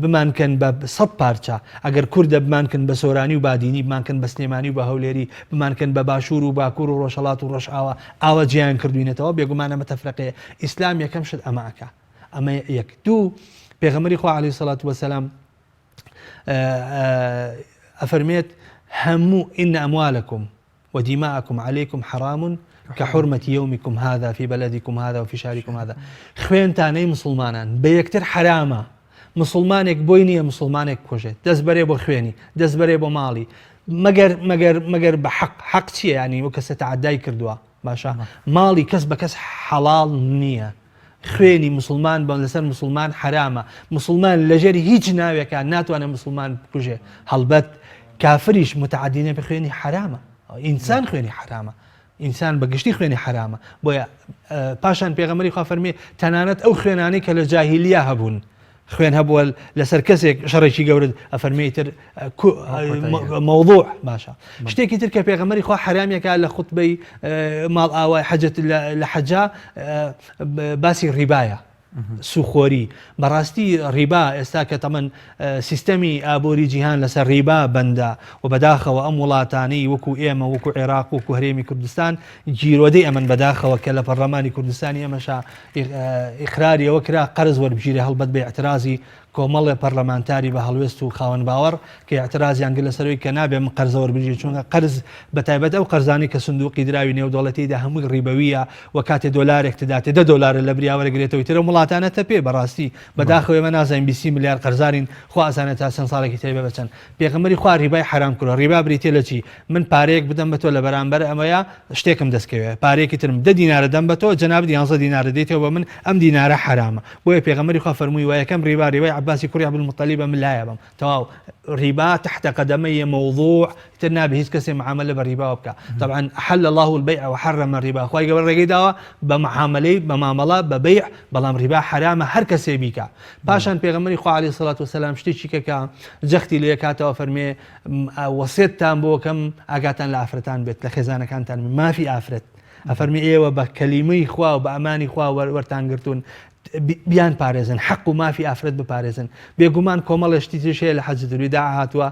بمانکەن بە سە پارچە ئەگەر کوردە بمانکەن بە سۆرانی و بادینی بمانکەن بە سلێمانی و بە هەولێری بمانکەن بە باشوور و باکوور و ڕۆژهەڵات و ڕۆژئاوا ئاوا جیان کردوینەتەوە بێگومان ئەمە تەفرەقەیە ئیسلام یەکەم شت ئەمە ئەکا ئەمە یەک دوو پێغەمبەری خوا علیه الصلاة والسلام ئەفەرمێت هەموو إن أموالكم ودماءكم عليكم حرام كحرمة يومكم هذا في بلدكم هذا وفي شهركم هذا خوێنتانەی مسلمانان بە یەکتر حرامە مسلمانێک بۆی نییە مسلمانێک بکوژێت دەست بەرێ بۆ خوێنی دەست بەرێ بۆ ماڵی مەگەر مەگەر مەگەر بە حەق حەق چییە ینی و کەسە تەعەدای کردووە باشە ماڵی کەس بە کەس حەڵاڵ نییە خوێنی موسڵمان بە لەسەر موسڵمان حەرامە موسڵمان لەژێر هیچ ناوێکا ناتوانێت موسڵمان بکوژێ هەڵبەت کافریش متعدی نەبێ خوێنی حەرامە ئینسان خوێنی حەرامە ئینسان بە گشتی خوێنی حەرامە بۆیە پاشان پێغەمبەری خوا فەرمی تەنانەت ئەو خوێنانەی کە لە جاهیلیە هەبوون خوێن هەبووە لەسەر کەسێک شەڕێکی گەورە ئەفەرمێ تر مەوضوع باشە شتێکی تر کە پێغەمبەری خوا حرامیەکە لە خوتبەی ماڵ ئاوای حەجەت لە حەجا باسی ڕیبایە سوخۆری بەڕاستی ڕیبا ئێستا کە تەمەن سیستەمی ئابووری جیهان لەسەر ڕیبا بەندە و بەداخەوە ئەم وڵاتانەی وەکو ئێمە وەکو عێراق وەکو هەرێمی کوردستان گیرۆدەی ئەمن بەداخەوە کە لە پەرلەمانی کوردستانی ئێمەشا ئیقراری ئەوە کرا قەرز وەربگیرێ هەڵبەت بە ئیعترازی کۆمەڵێ پەرلەمانتاری بە هەڵوێست و خاوەن باوەڕ کە ئیعترازیان کرد لەسەر ئەوەی کە نابێ ئەم قەرزە وەربگیرێ چونکە قەرز بە تایبەت ئەو قەرزانەی کە سندوقی دراوی نێودەوڵەتیدا هەمووی ڕیبەویە و کاتێ دۆلارێک تداتێ دە دۆلارە لە بریا وەرەگرێتەوە ئیتر ئەم وڵاتانە تەپێ بەڕاستی بەداخەوە ئێمە نازانین 20 ملیار قەرزارین خوا ئەزانێت تا چەند ساڵێکی تر بێ بە چەند پێغەمبەری خوا ڕیبای حەرام کردوە ڕیبا بریتیە لە چی من پارەیەک بدەم بە تۆ لە بەرامبەر ئەمەیا شتێکم دەست کەوێ پارەیەکی ترم دە دینارە دەم بە تۆ جەنابت یانزە دینارە دەیتەوە بە من ئەم دینارە حەرامە بۆیە پێغەمبەری خوا فەرمووی وە یەکەم ڕیبا ڕیبای. عەباسی کوڕی عەبدولموتەلیبە من لایەبەم تەواو ریبا تحت قدمي موضوع تر نابێ هیچ کەسێ معاملە بە ریباوە بکا طبعا احل الله البيع وحرم الربا خوای گەورە ڕێگەی داوە بە معاملەی بە مامەڵە بە بەیع بەڵام ریبا حرامە هەر کەسێ بیکا پاشان پێغەمبەری خوا علیه الصلاة والسلام شتێکی کە کە جەختی لێ کاتەوە فەرمێ وەسێتتان بۆ کەم ئاگاتان لە ئافرەتان بێت لە خێزانەکانتان مافی ئافرەت ئەفەرمی ئێوە بە کەلیمەی خوا و بە ئەمانی خوا وەرتان گرتوون بیان پارێزن حەق و مافی ئافرەت بپارێزن بێگومان کۆمەڵێ شتی تریش هەیە لە حەجەت الوداع هاتووە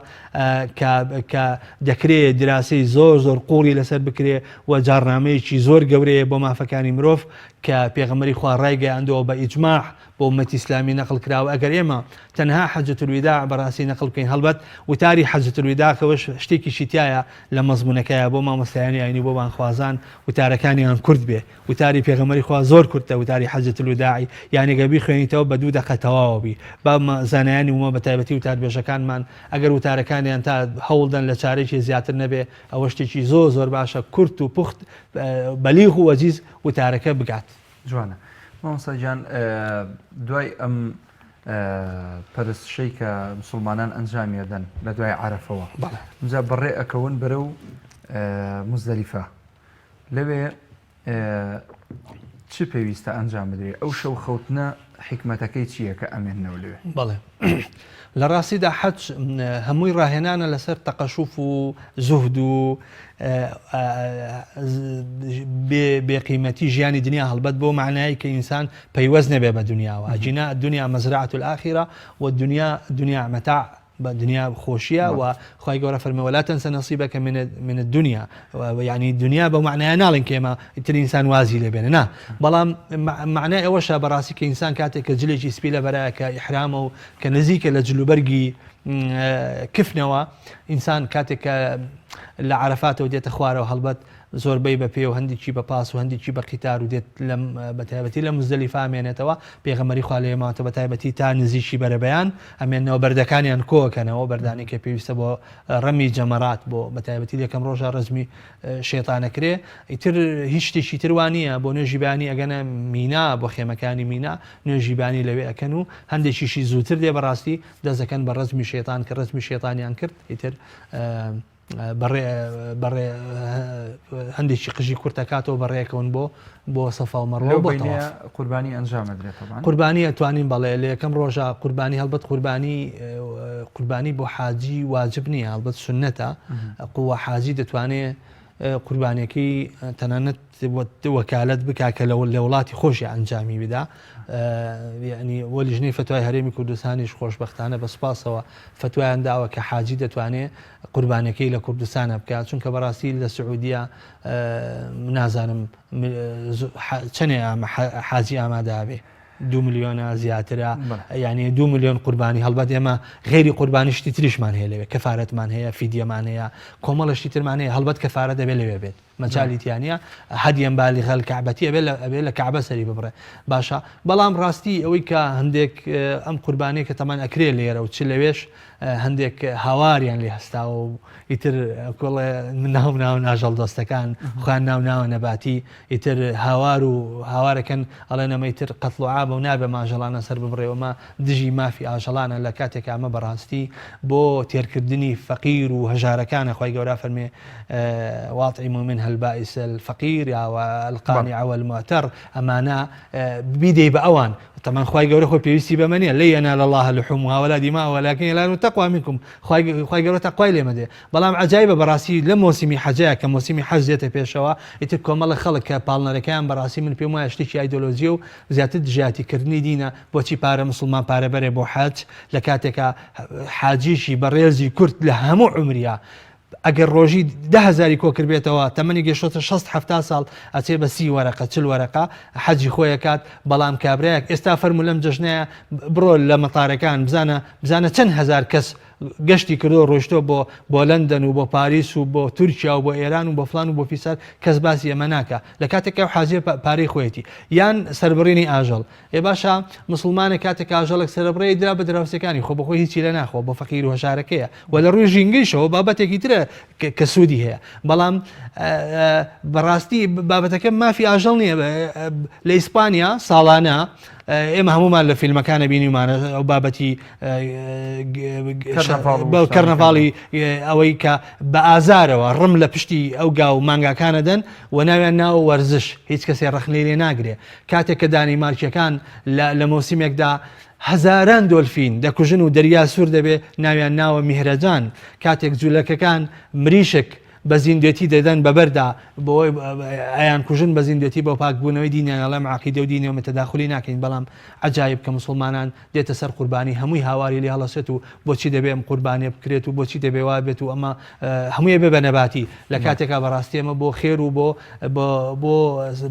کە کە دەکرێ دراسەی زۆر زۆر قوڵی لەسەر بکرێ و جاڕنامەیەکی زۆر گەورەیە بۆ مافەکانی مرۆڤ کە پێغەمبەری خوا ڕایگەیاندەوە بە ئیجماع بۆ ئومەتی ئیسلامی نەقل کراوە ئەگەر ئێمە تەنها حەجەت الوداع بەڕاستی نەقل بکەین هەڵبەت وتاری حەجەت الوداع کەوەش شتێکیشی تایە لە مەزمونەکەیە بۆ مامۆستایانی ئاینی بۆ بانگخوازان وتارەکانیان کورت بێ وتاری پێغەمبەری خوا زۆر کورتە وتاری حجة الوداع یانی گەر بیخوێنیتەوە بە دوو دەقە تەواوە بی با زانایانی ومە بە تایبەتی وتاربێژەکانمان ئەگەر وتارەکانیان تا هەوڵدەن لە چارێکی زیاتر نەبێ ئەوە شتێکی زۆر زۆر باشە کورت و پوخت بەلیغ و وەجیز وتارەکە بگات. جوانە مامۆستا گیان دوای ئەم پەرستشەی کە مسلمانان ئەنجامی ئەدەن لە دوای عەرەفەوە ئینجا بەڕێ ئەکەون بەرەو موزدەلیفە لەوێ چ پێویستە ئەنجام بدرێ ئەو شەو خەوتنە حیکمەتەکەی چییە کە ئەمێننەوە لەوێ؟ بەڵێ لە ڕاستیدا حەج هەمووی ڕاهێنانە لەسەر تەقەشوف و زوهد و بێقیمەتی ژیانی دنیا هەڵبەت بۆ معنایی کە ئینسان پەیوەست نەبێ بە دنیاوە ئەگینا دنیا مەزرعة الآخرة و دنیا دنیا متاع بە دنیا خۆشیە و خوای گەورە فەرمی ولا تنس نصیبک من من الدنیا یعنی دنیا بە معنای ناڵێن کە ئێمە ئیتر ئینسان وازی لێ بێنە نا بەڵام معنای ئەوەشە بەڕاستی کە ئینسان کاتێک کە جلێکی سپی لە بەرایە کە ئیحرامە و کە نزیکە لە جلوبەرگی کفنەوە ئینسان کاتێک کە لە عەرەفاتەوە دێتە خوارەوە هەڵبەت زۆربەی بە پێ و هەندێکی بە پاس و هەندێکی بە قیتار و دێت لەم بە تایبەتی لە موزدەلیفە ئەمێنێتەوە، پێغەمبەری خوا لەوێ ماوەتەوە بە تایبەتی تا نزیکی بەرەبەیان ئەمێننەوە بەردەکانیان کۆئەکەنەوە بەردانی کە پێویستە بۆ ڕەمی جەمەرات بۆ بە تایبەتی لەکەم ڕۆژە ڕەجمی شەیتانەکرێ ئیتر هیچ شتێکی تر وا نییە بۆ نوێژی بەیانی ئەگەنە مینا بۆ خێمەکانی مینا نوێژی بانی لەوێ ئەکەن و هەندێکیشی زووتر دێ بەڕاستی دەست دەکەن بە ڕەجمی شەیتان کە ڕەجمی شەیتانیان کرد ئیتر بەڕێ بەڕێ هەندێکی قژی کورتەکاتەوە بەڕێکەون بۆ بۆ سەفا و مەڕوە بۆ تەواف. قوربانی ئەنجام ئەدرێت تەبعەن. قوربانی ئەتوانین بەڵێ لە یەکەم ڕۆژا قوربانی هەڵبەت قوربانی قوربانی بۆ حاجی واجب نییە هەڵبەت سوننەتە قووە حاجی دەتوانێ قوربانیەکەی تەنانەت وەکالەت بکا کە لە وڵاتی خۆشی ئەنجامی بدا یعنی وە لیژنەی فتوای هەرێمی کوردستانیش خۆشبەختانە بە سوپاسەوە فتوایان داوە کە حاجی دەتوانێ قوربانەکەی لە کوردستانە بکات چونکە بەڕاستی لە سعودیە نازانم چەنێ حاجی ئامادابێ دو ملیۆنە زیاترە یعنی دو ملیۆن قوربانی هەڵبەت ئێمە غێری قوربانی شتی تریشمان هەیە لەوێ کەفارەتمان هەیە فیدیەمان هەیە کۆمەڵە شتی ترمان هەیە هەڵبەت کەفارە دەبێت لەوێ بێت مەجالی تیا نیە هەدیەن بالیغە الکعبەتی ئەبێ لە ئەبێ لە کەعبە سەری ببڕێ باشە بەڵام ڕاستی ئەوەی کە هەندێک ئەم قوربانیە کە تەمان ئەکرێ لێرە و چ لەوێش هەندێک هاواریان لێ هەستاوە و ئیتر کۆڵێ ناو ناو ناژەڵ دۆستەکان خۆیان ناو ناوە نەباتی ئیتر هاوار و هاوارەکەن ئەڵێن ئەمە ئیتر قەتڵ و عامە و نابێ ماژەڵانە سەر ببڕێ و ئەمە دژی مافی ئاژەڵانە لە کاتێکا ئەمە بەڕاستی بۆ تێرکردنی فەقیر و هەژارەکانە خوای گەورە فەرمێ واطعموا منها البائس الفقیر یا القانع والمعتر ئەمانە بیدەی بە ئەوان تەمان خوای گەورە خۆی پێویستی بەمە نییە لن ينال الله لحومها ولا دماؤها ولكن يناله التقوى منكم خوای گەورە تەقوای لێمە دێ بەڵام عەجایبە بەڕاستی لەم مۆسیمی حەجەیە کە مۆسیمی حەج دێتە پێشەوە ئیتر کۆمەڵە خەڵک کە پاڵنەرەکەیان بەڕاستی من پێم وایە شتێکی ئایدۆلۆجیە و زیاتر دژایەتی کردنی دینە بۆچی پارە مسوڵمان پارە بەرێ بۆ حەج لە کاتێکا حاجیکی بەڕێزی کورد لە هەموو عومریا ئەگەر ڕۆژی دە هەزاری کۆکردبێتەوە تەمەنی گەشتۆتە شەست حەفتا ساڵ ئەچێ بە سی وەرەقە چل وەرەقە حەجی خۆی ئەکات بەڵام کابرایەک ئێستا فەرموو لەم جەژنەیە بڕۆ لە مەتارەکان بزانە بزانە چەند هەزار کەس گەشتی کردو ڕۆیشتۆ بۆ بۆ لەندەن و بۆ پاریس و بۆ تورکیا و بۆ ئێران و بۆ فلان و بۆ فیسار کەس باسی ئەمە ناکا لە کاتێک ئەو حاجیە پارەی خۆیەتی یان سەربڕینی ئاژەڵ ئێ باشە مسوڵمانێک کاتێک ئاژەڵێک سەرەبڕێ درا بە دراوسێکانی خۆ بەخۆی هیچی لێ ناخوا بۆ فەقیر و هەژارەکەیە و لە ڕووی ژینگەیشەوە بابەتێکی ترە کە سوودی هەیە بەڵام بەڕاستی بابەتەکە مافی ئاژەڵ نییە لە ئیسپانیا ساڵانە. ئێمە هەمومان لە فیلمەکانە بینیمانە ئەو بابەتی کەرنەڤاڵی ئەوەی کە بە ئازارەوە ڕم لە پشتی ئەو گا و مانگاکانە دەن و ناویان ناوە وەرزش هیچ کەسێ ڕەخنەی لێ ناگرێ کاتێک کە دانیمارکیەکان لە مۆسیمێکدا هەزاران دۆلفین دەکوژن و دەریا سوور دەبێ ناویان ناوە میهرەجان کاتێک جولەکەکان مریشک بە زیندوێتی دەدەن بە بەردا بۆی ئەیان کوژن بە زیندوێتی بۆ پاک بوونەوەی دینیان ئەڵێم عەقیدە و دینی ئێمە تەداخولی ناکەین بەڵام عەجایب کە موسڵمانان دێتە سەر قوربانی هەمووی هاواری لێ هەڵەسێت و بۆچی دەبێ ئەم قوربانیە بکرێت و بۆچی دەبێ وا بێت و ئەمە هەمووی بێ بە نەباتی لە کاتێکا بەڕاستی ئەمە بۆ خێر و بۆ بۆ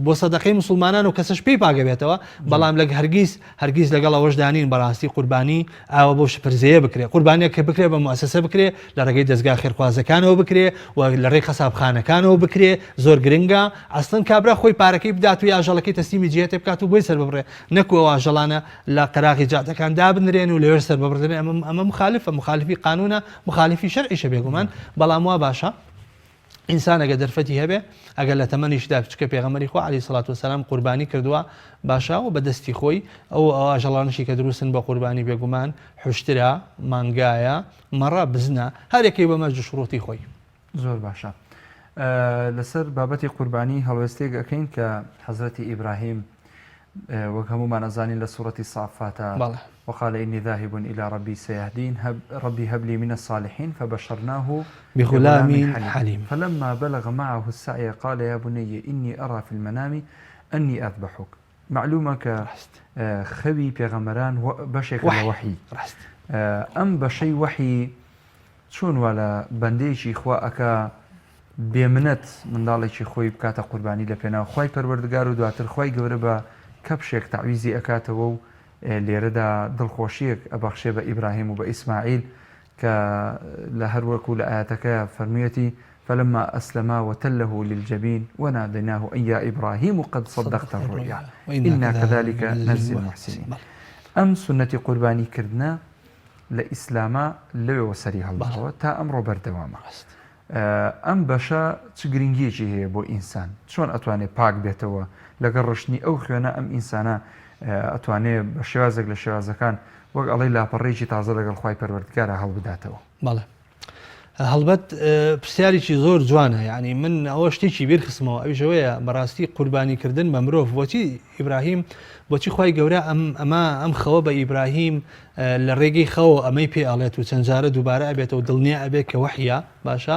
بۆ سەدەقەی موسڵمانان و کەسەش پێی پاگەبێتەوە بەڵام لەگ هەرگیز هەرگیز لەگەڵ ئەوەشدا نین بەڕاستی قوربانی ئاوا بەو شپرزەیە بکرێ قوربانیەک کە بکرێ بە موئەسەسە بکرێ لە ڕێگەی دەزگا خێرخوازەکانەوە بکرێ و لە ڕێی قەسابخانەکانەوە بکرێ زۆر گرنگە ئەسڵەن کابرا خۆی پارەکەی بدات و ئاژەڵەکەی تەسلیمی جیهەتێ بکات و بۆی سەر ببڕێ نەکو ئەو ئاژەڵانە لە قەراغی جادەکان دابنرێن و لەوێش سەر ببڕدرێن ئەمە ئەمە مخالفە مخالفی قانونە مخالفی شەرعیشە بێگومان بەڵام وا باشە ئینسان ئەگەر دەرفەتی هەبێ ئەگەر لە تەمەنیشدا چکە پێغەمبەری خوا عەلەیهی سڵات وسلام قوربانی کردووە باشە و بە دەستی خۆی ئەو ئەو ئاژەڵانشی کە دروستن بە قوربانی بێگومان حوشترە مانگایە مەڕە بزنە هەرێکەی بە مەرج و شروطی خۆی. زۆر باشە لەسەر بابەتی قوربانی هەڵوێستێک ئەکەین کە حەزرەتی ئیبراهیم وەک هەموومان ئەزانین لە سوڕەتی صافاتا بەڵێ. وقال إني ذاهب إلى ربي سيهدين هب ربي هب لي من الصالحين فبشرناه بغلام بغلام حليم حليم. فلما بلغ معه السعي قال يا بني إني أرى في المنام أني أذبحك مەعلومە کە ڕاست. خەوی پێغەمبەران بەشێکە لە وەحی. وەحی ڕاست. ئەم بەشەی وەحی چۆن وا لە بەندەیەکی خوا ئەکا بێ منەت منداڵێکی خۆی بکاتە قوربانی لە پێناو خوای پەروەردگار و دواتر خوای گەورە بە کەپشێک تەعویزی ئەکاتەوە و لێرەدا دڵخۆشیەک ئەبەخشێ بە ئیبراهیم و بە ئیسماعیل کە لە هەر وەکو لە ئایەتەکەیا فەرموویەتی فلما اسلما وتله للجبین ونادیناه ان یا ابراهیم قد صدقت الرؤیا انا كذلک نجزی المحسنین ئەم سوننەتی قوربانی کردنە لە ئیسلاما لەوێوە سەری هەڵداوە تا ئەمڕۆ بەردەوامە. ئەم بەشە چ گرنگیەکی هەیە بۆ ئینسان؟ چۆن ئەتوانێ پاک بێتەوە لەگەڵ ڕشتنی ئەو خوێنە ئەم ئینسانە ئەتوانێ بە شێوازێک لە شێوازەکان وەک ئەڵێی لاپەڕەیەکی تازە لەگەڵ خوای پەروەردگارا هەڵبداتەوە؟ بەڵێ هەڵبەت پرسیارێکی زۆر جوانە یعنی من ئەوە شتێکی بیر خستمەوە ئەویش ئەوەیە بەڕاستی قوربانی کردن بە مرۆڤ بۆچی ئیبراهیم بۆچی خوای گەورە ئەم ئەمە ئەم خەوە بە ئیبراهیم لە ڕێگەی خەوەوە ئەمەی پێ ئەڵێت و چەند جارە دووبارە ئەبێتەوە دڵنیا ئەبێت کە وەحیە باشە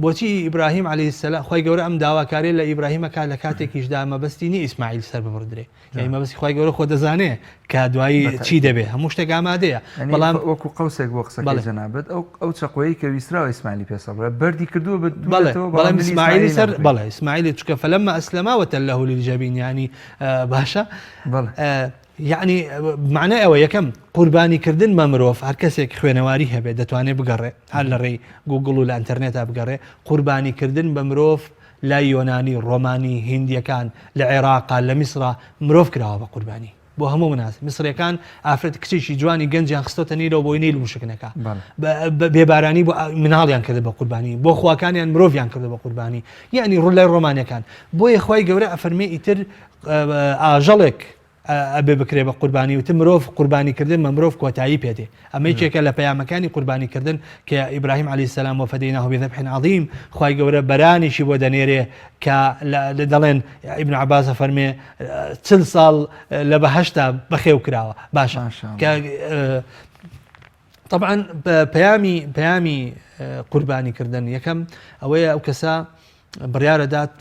بۆچی ئیبراهیم عەلەیهی سەلام خوای گەورە ئەم داواکاریە لە ئیبراهیم ئەکات لە کاتێکیشدا مەبەستی نیە ئیسماعیل سەر ببڕدرێ یعنی مەبەستی خوای گەورە خۆ دەزانێ کە دوایی چی دەبێ هەموو شتێک ئامادەیە بەڵام وەکو قەوسێک بۆ قسەکەی جەنابت ئەو ئەو چەقۆیەی کە ویستراوە ئیسماعیلی پێ سەر بەردی کردووە بە بەڵێ بەڵام ئیسماعیلی سەر بەڵێ ئیسماعیلی چکە فلما أسلما وتله للجبين یعنی باشە بەڵێ یەعنی مەعنای ئەوە یەکەم قوربانی کردن بە مرۆڤ هەر کەسێک خوێنەواری هەبێت دەتوانێت بگەڕێ هەر لە ڕێی گوگڵ و لە ئەتەرنێتا بگەڕێ قوربانی کردن بە مرۆڤ لای یۆنانی ڕۆمانی هیندیەکان لە عێراقا لە میسرا مرۆڤ کراوە بە قوربانی بۆ هەموو مناس میسرەکان ئافرەت کچێکی جوانی گەنجیان خستۆتە نیلەوە بۆی نیل وشک نەکا بێبارانی بۆ مناڵیان کرد بە قوربانی بۆ خواکانیان مرۆڤیان کرد بە قوربانی یعنی ڕوو لای ڕۆمانەکان بۆیە خوای گەورە ئەفەرمێ ئیتر ئاژەڵێک ئەبێ بکرێ بە قوربانی وتم مرۆڤ قوربانی کردن بە مرۆڤ کۆتایی پێ دێ ئەمە یەکێکە لە پەیامەکانی قوربانی کردن کە ئیبراهیم عەلەیهی سەلام وفدیناه بذبح عظیم خوای گەورە بەرانێکی بۆ دەنێرێ کە لە دەڵێن ئیبن عەباس ئەفەرمێ چل ساڵ لە بەهەشتا بەخێو کراوە باشە کە طبعا پەیامی پەیامی قوربانی کردن یەکەم ئەوەیە ئەو کەسە بڕیارەدات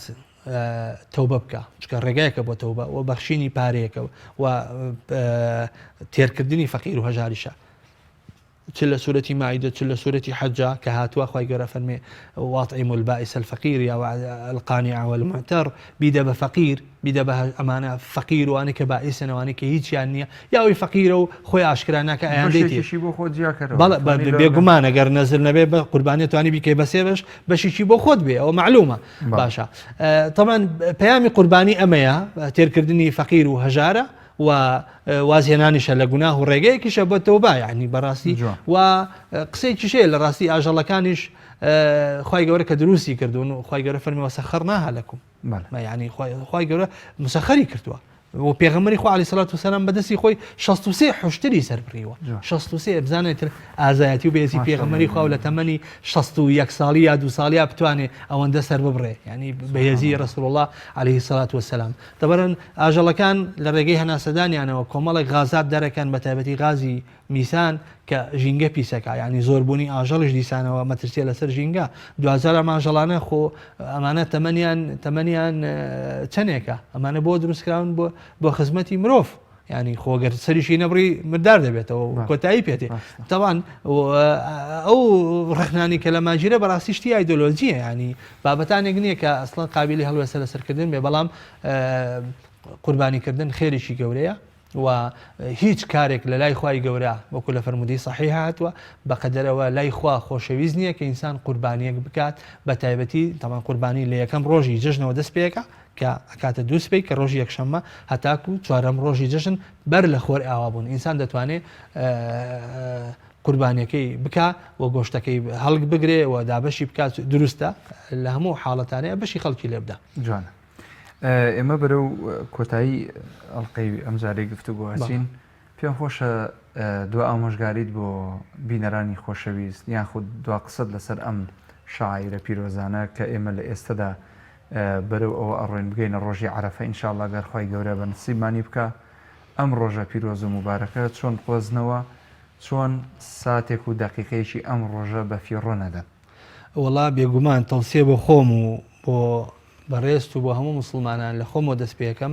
تەوبە بکە چکە ڕێگایەکە بۆ تەوبە و بەخشینی پارەیەکە و تێرکردنی فەقیر و هەژاریشە چ لە سورەتی مائیدە چ لە سورەتی حەجا کە هاتووە خوای گەورە فەرمێ واطعم البائس الفقیر یا القانع والمعتر بیدە بە فەقیر بیدە بە ئەمانە فەقیر وانە کە بائیسن ئەوانەی کە هیچیان نییە یا ئەوی فەقیرە و خۆی ئاشکرا ناکە ئەیان دەیتێ بەشێکیشی بۆ خۆت جیاکەرەوە بەڵێ توانی لە بێگومان ئەگەر نەزر نەبێ بە قوربانی توانی بیکەی بە سێ بەش بەشێکی بۆ خۆت بێ ئەوە مەعلومە باشە تەبعەن پەیامی قوربانی ئەمەیە تێرکردنی فەقیر و هەژارە و وازهێنانیشە لە گوناه و ڕێگەیەکیشە بۆ تەوبە یعنی بەڕاستی و قسەیەکیش هەیە لە ڕاستی ئاژەڵەکانیش خوای گەورە کە دروستی کردوون و خوای گەورە فەرمی وسخرناها لكم یعنی خوای گەورە مسەخەری کردووە. و پێغەمبەری خوا علیە سڵات وسلام بەدەستی خۆی 63 حشتری سەر بڕیوە 63 بزانێت تر ئازایەتی و بێزی پێغەمبەری خوا لە تەمەنی 61 ساڵی یا دو ساڵیا بتوانێ ئەوەندە سەر ببڕێ ینی بەهێزی رسول الله عليه الصلاة والسلام دەبەرن ئاژەڵەکان لە ڕێگەی هەناسەدانیانەوە کۆمەڵێک غازات دەرەکەن بە تایبەتی غازی میسان کە ژینگە پیسەکا یانی زۆربوونی ئاژەڵیش دیسانەوە مەترسیە لەسەر ژینگە دواجار ئەم ئاژەڵانە خۆ ئەمانە تەمەنیان تەمەنیان چەندێکە ئەمانە بۆ دروستکراون بۆ بۆ خزمەتی مرۆڤ ینی خۆگەر سەریشی نەبڕی مردار دەبێتەوە کۆتایی پێێ تاوان ئەو ڕخنانی کە لە ماجیرە بەڕاستی شتی ئایدۆلۆژیە ینی بابەتانێک نییە کە ئەسڵەن قابلی هەڵوێسە لەسەرکردن بێ بەڵام قوربانیکردن خێرێکی گەورەیە و هیچ کارێک لە لای خوای گەورە وەکو لە فەرموودەی صحیح هاتووە بەقەدەرەوە لای خوا خۆشەویست نییە کە ئینسان قوربانیەک بکات بە تایبەتی تەمان قوربانی لە یەکەم ڕۆژی جەژنەوە دەست پێەکە کە ئەکاتە دووسبەی کە ڕۆژی یەکشەممە هەتاکو چوارەم ڕۆژی جەژن بەر لە خۆر ئاوابوون ئینسان دەتوانێت قوربانیەکەی بکا و گۆشتەکەی هەڵک بگرێ و دابەشی بکات دروستە لە هەموو حاڵەتانەیە بەشی خەڵکی لێ بدا. جوانە. ئێمە بەرەو کۆتایی ئەڵلقەی ئەمجارەی گفتوگۆ ئەچین پێم خۆشە دوا ئامۆژگاریت بۆ بینەرانی خۆشەویست یاخود دوا قسەت لەسەر ئەم شعائیرە پیرۆزانە کە ئێمە لە ئێستەدا بەرەو ئەوە ئەڕۆین بگەینە ڕۆژی عەرەفە ئینشاءاللە گەر خوای گەورە بە نسیبمانی بکا ئەم ڕۆژە پیرۆز و موبارەکە چۆن بقۆزنەوە چۆن ساتێک و دەقیقەیەکی ئەم ڕۆژە بە فیڕۆ نەدەن. وەڵا بێگومان تەوسیە بۆ خۆم و بۆ بەڕێزت و بۆ هەموو موسڵمانان لە خۆمەوە دەست پێکەم،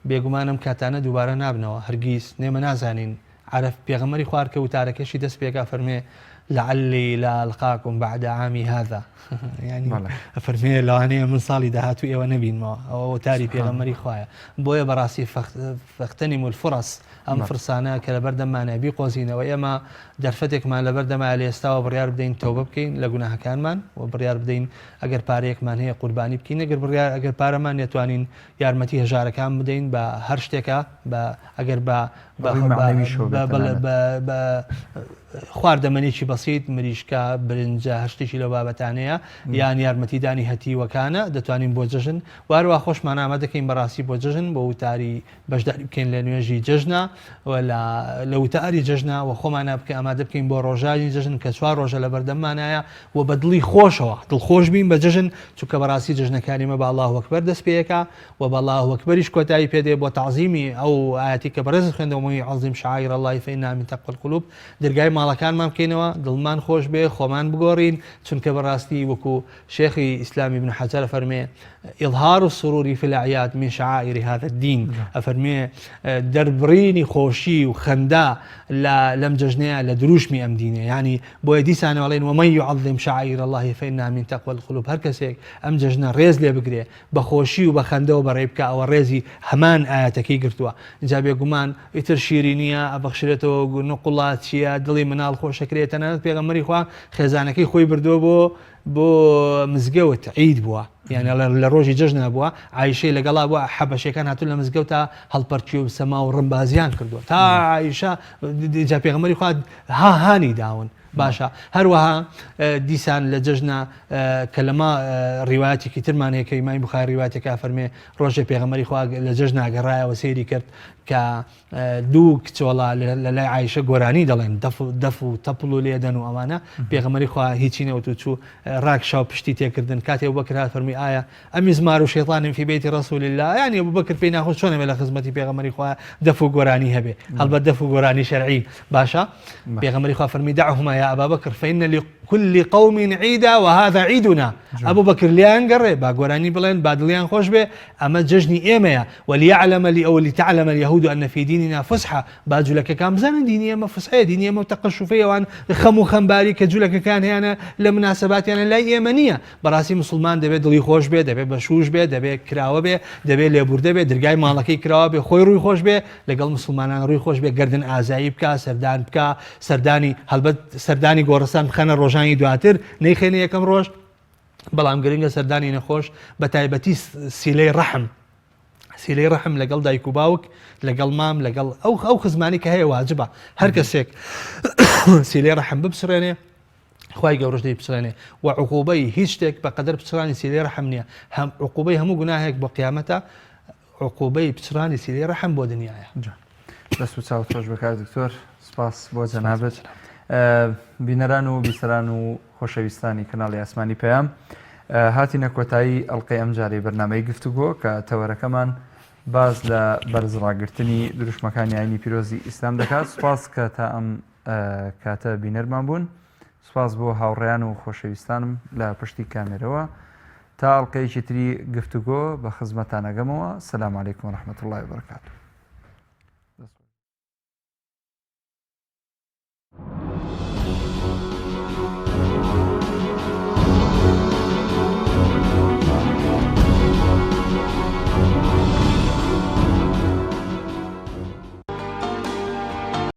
بێگومان ئەم کاتانە دووبارە نابنەوە هەرگیز، ئێمە نازانین عەرەف پێغەمبەری خوا کە وتارەکەشی دەست پێکا فەرمێ لعلی لا القاکم بعد عامی هذا یعنی فەرمێ لەوانەیە من ساڵی داهاتوو ئێوە نەبینمەوە ئەوە وتاری پێغەمبەری خوایە بۆیە بەڕاستی فاغتنموا الفرص ئەم فرسانە کە لەبەردەممانە بیقۆزینەوە، ئێمە دەرفەتێکمان لەبەردەمایە لە ئێستاوە بڕیار بدەین تەوبە بکەین لە گوناهەکانمان و بڕیار بدەین ئەگەر پارەیەکمان هەیە قوربانی بکەین ئەگەر بڕیار ئەگەر پارەمان نیە توانین یارمەتی هەژارەکان بدەین بە هەر شتێکە بە ئەگەر بە بە خواردەمەنێکی بەسیت مریشکە برنجە هەر شتێکی لەو بابەتانەیە یان یارمەتیدانی هەتیوەکانە دەتوانین بۆ جەژن واروا خۆشمان ئامادەکەین بەڕاستی بۆ جەژن بۆ وتاری بەشداری بکەین لە نوێژی جەژنا و لە وتاری جەژنا و خۆمانە بکە ئامادە بکەین بۆ ڕۆژانی جەژن کە چوار ڕۆژە لە بەردەممانایە و بە دڵی خۆشەوە دڵخۆش بین بە جەژن چونکە بەڕاستی جەژنەکانی مە بە الله اکبر دەست پێیەکا و بە الله اکبریش کۆتایی پێدێ بۆ تەعزیمی ئەو ئاەتی کە بەڕێزت خوێندەوە من يعظم شعائر الله فإنها من تقوى القلوب دەرگای ماڵەکانمان بکەینەوە دڵمان خۆش بێ خۆمان بگۆڕین چونکە بەڕاستی وەکو شێخی ئیسلام ابن حەجەر ئەفەرمێ، اظهار السرور فی الاعیاد من شعائر هذا الدین، ئەفەرمێ دەربڕینی خۆشی و خەندە لە لەم جەژنەیە لە دروشمی ئەم دینە، یانی بۆیە دیسانەوە ئەڵێن ومن یعظم شعائر اللە فانها من تقوی القلوب، هەر کەسێک ئەم جەژنە ڕێز لێ بگرێ بە خۆشی و بە خەندەوە بەڕێی بکا ئەوە ڕێزی هەمان ئایەتەکەی گرتووە، ئینجا بێگومان ئیتر شیرینیە ئەبەخشرێتەوە نوقڵە چیە دڵی مناڵ خۆشەکرێ تەنانەت پێغەمبەری خوا خێزانەکەی خۆی بردووە بۆ بۆ مزگەوت عید بووە یعنی لە ڕۆژی جەژنا بووە عیشەی لەگەڵا بووە حەبەشەکان هاتوون لە مزگەوت تا هەڵپەرکی و سەما و ڕمبازیان کردووە تا عیشە جا پێغەمبەری خوا ها هانی داون باشە هەروەها دیسان لە جەژنە کە لەما ڕیواتێکی ترمان هەیە کە ئیمامی بخاری ڕیواتێکا فەرمێ ڕۆژێ پێغەمبەری خوا لە جەژنا گەڕایەوە سەیری کرد کە دوو کچۆڵە لە لای عیشە گۆرانی دەڵێن دەف و تەپڵ و لێدەن و ئەوانە پێغەمبەری خوا هیچی نەوت و چوو ڕاکشا و پشتی تێکردن کاتێ ئەبوبەکر هات فەرمی ئایا أمزمار شيطان في بيت رسول الله یانی ئەبوبەکر پێی ناخۆش چۆن ئەبێ لە خزمەتی پێغەمبەری خوا دەف و گۆرانی هەبێ هەڵبەت دەف و گۆرانی شەرعی باشە پێغەمبەری خوا فەرمی دعهما يا أبا بكر فإن لكل قوم عيدا وهذا عيدنا ئەبوبەکر لێیان گەڕێ با گۆرانی بڵێن با دڵیان خۆش بێ ئەمە جەژنی ئێمەیە، وليعلم أو لتعلم اليهود أن في ديننا فسحة، با جولەکەکان بزانن دینی ئێمە فسحەیە، دینی ئێمە تەقەشوفەی ئەوان خەم و خەمباری کە جولەکەکان هەیانە لە مناسەباتیانە لای ئێمە نییە، بەڕاستی موسڵمان دەبێ دڵی خۆش بێ، دەبێ بەشوش بێ، دەبێ کراوە بێ، دەبێ لێبوردە بێ، درگای ماڵەکەی کراوە بێ، خۆی ڕووی خۆش بێ، لەگەڵ موسڵمانان ڕووی خۆش بێ، گەردن ئازایی بکا، سەردان بکا، سەردانی هەڵبەت سەردانی گۆڕستان بخەنە ڕۆژانی دواتر، نەیخەینە یەکەم ڕۆژ. بەڵام گرنگە سەردانی نەخۆش بە تایبەتی سیلەی ڕەحم سیلەی ڕەحم لەگەڵ دایک و باوک لەگەڵ مام لەگەڵ ئەو ئەو خزمانی کە هەیە واجبە هەر کەسێک سیلەی ڕەحم بپچڕێنێ خوای گەورەش دەیپچڕێنێ و عقوبەی هیچ شتێک بە قەدەر پچڕانی سیلەی ڕەحم نییە هەم عقوبەی هەموو گوناهێک بۆ قیامەتە. عقوبەی پچڕانی سیلەی ڕەحم بۆ دنیایە. دەست و چاوت خۆش بێ کاک دکتۆر سپاس بۆ جەنابت. بینەران و بیسەران و خۆشەویستانی کەناڵی ئاسمانی پەیام هاتینە کۆتایی ئەڵلقەی ئەمجارەی بەرنامەی گفتوگۆ کە تەوەرەکەمان باز لە بەرز ڕاگرتنی دروشمەکانی ئاینی پیرۆزی ئیسلام دەکات سپاس کە تا ئەم کاتە بینەرمان بوون سپاس بۆ هاوڕێیان و خۆشەویستانم لە پشتی کامێرەوە تا ئەڵلقەیەکی تری گفتوگۆ بە خزمەتان ئەگەمەوە سلام علیکم و رحمة الله وبرکاته.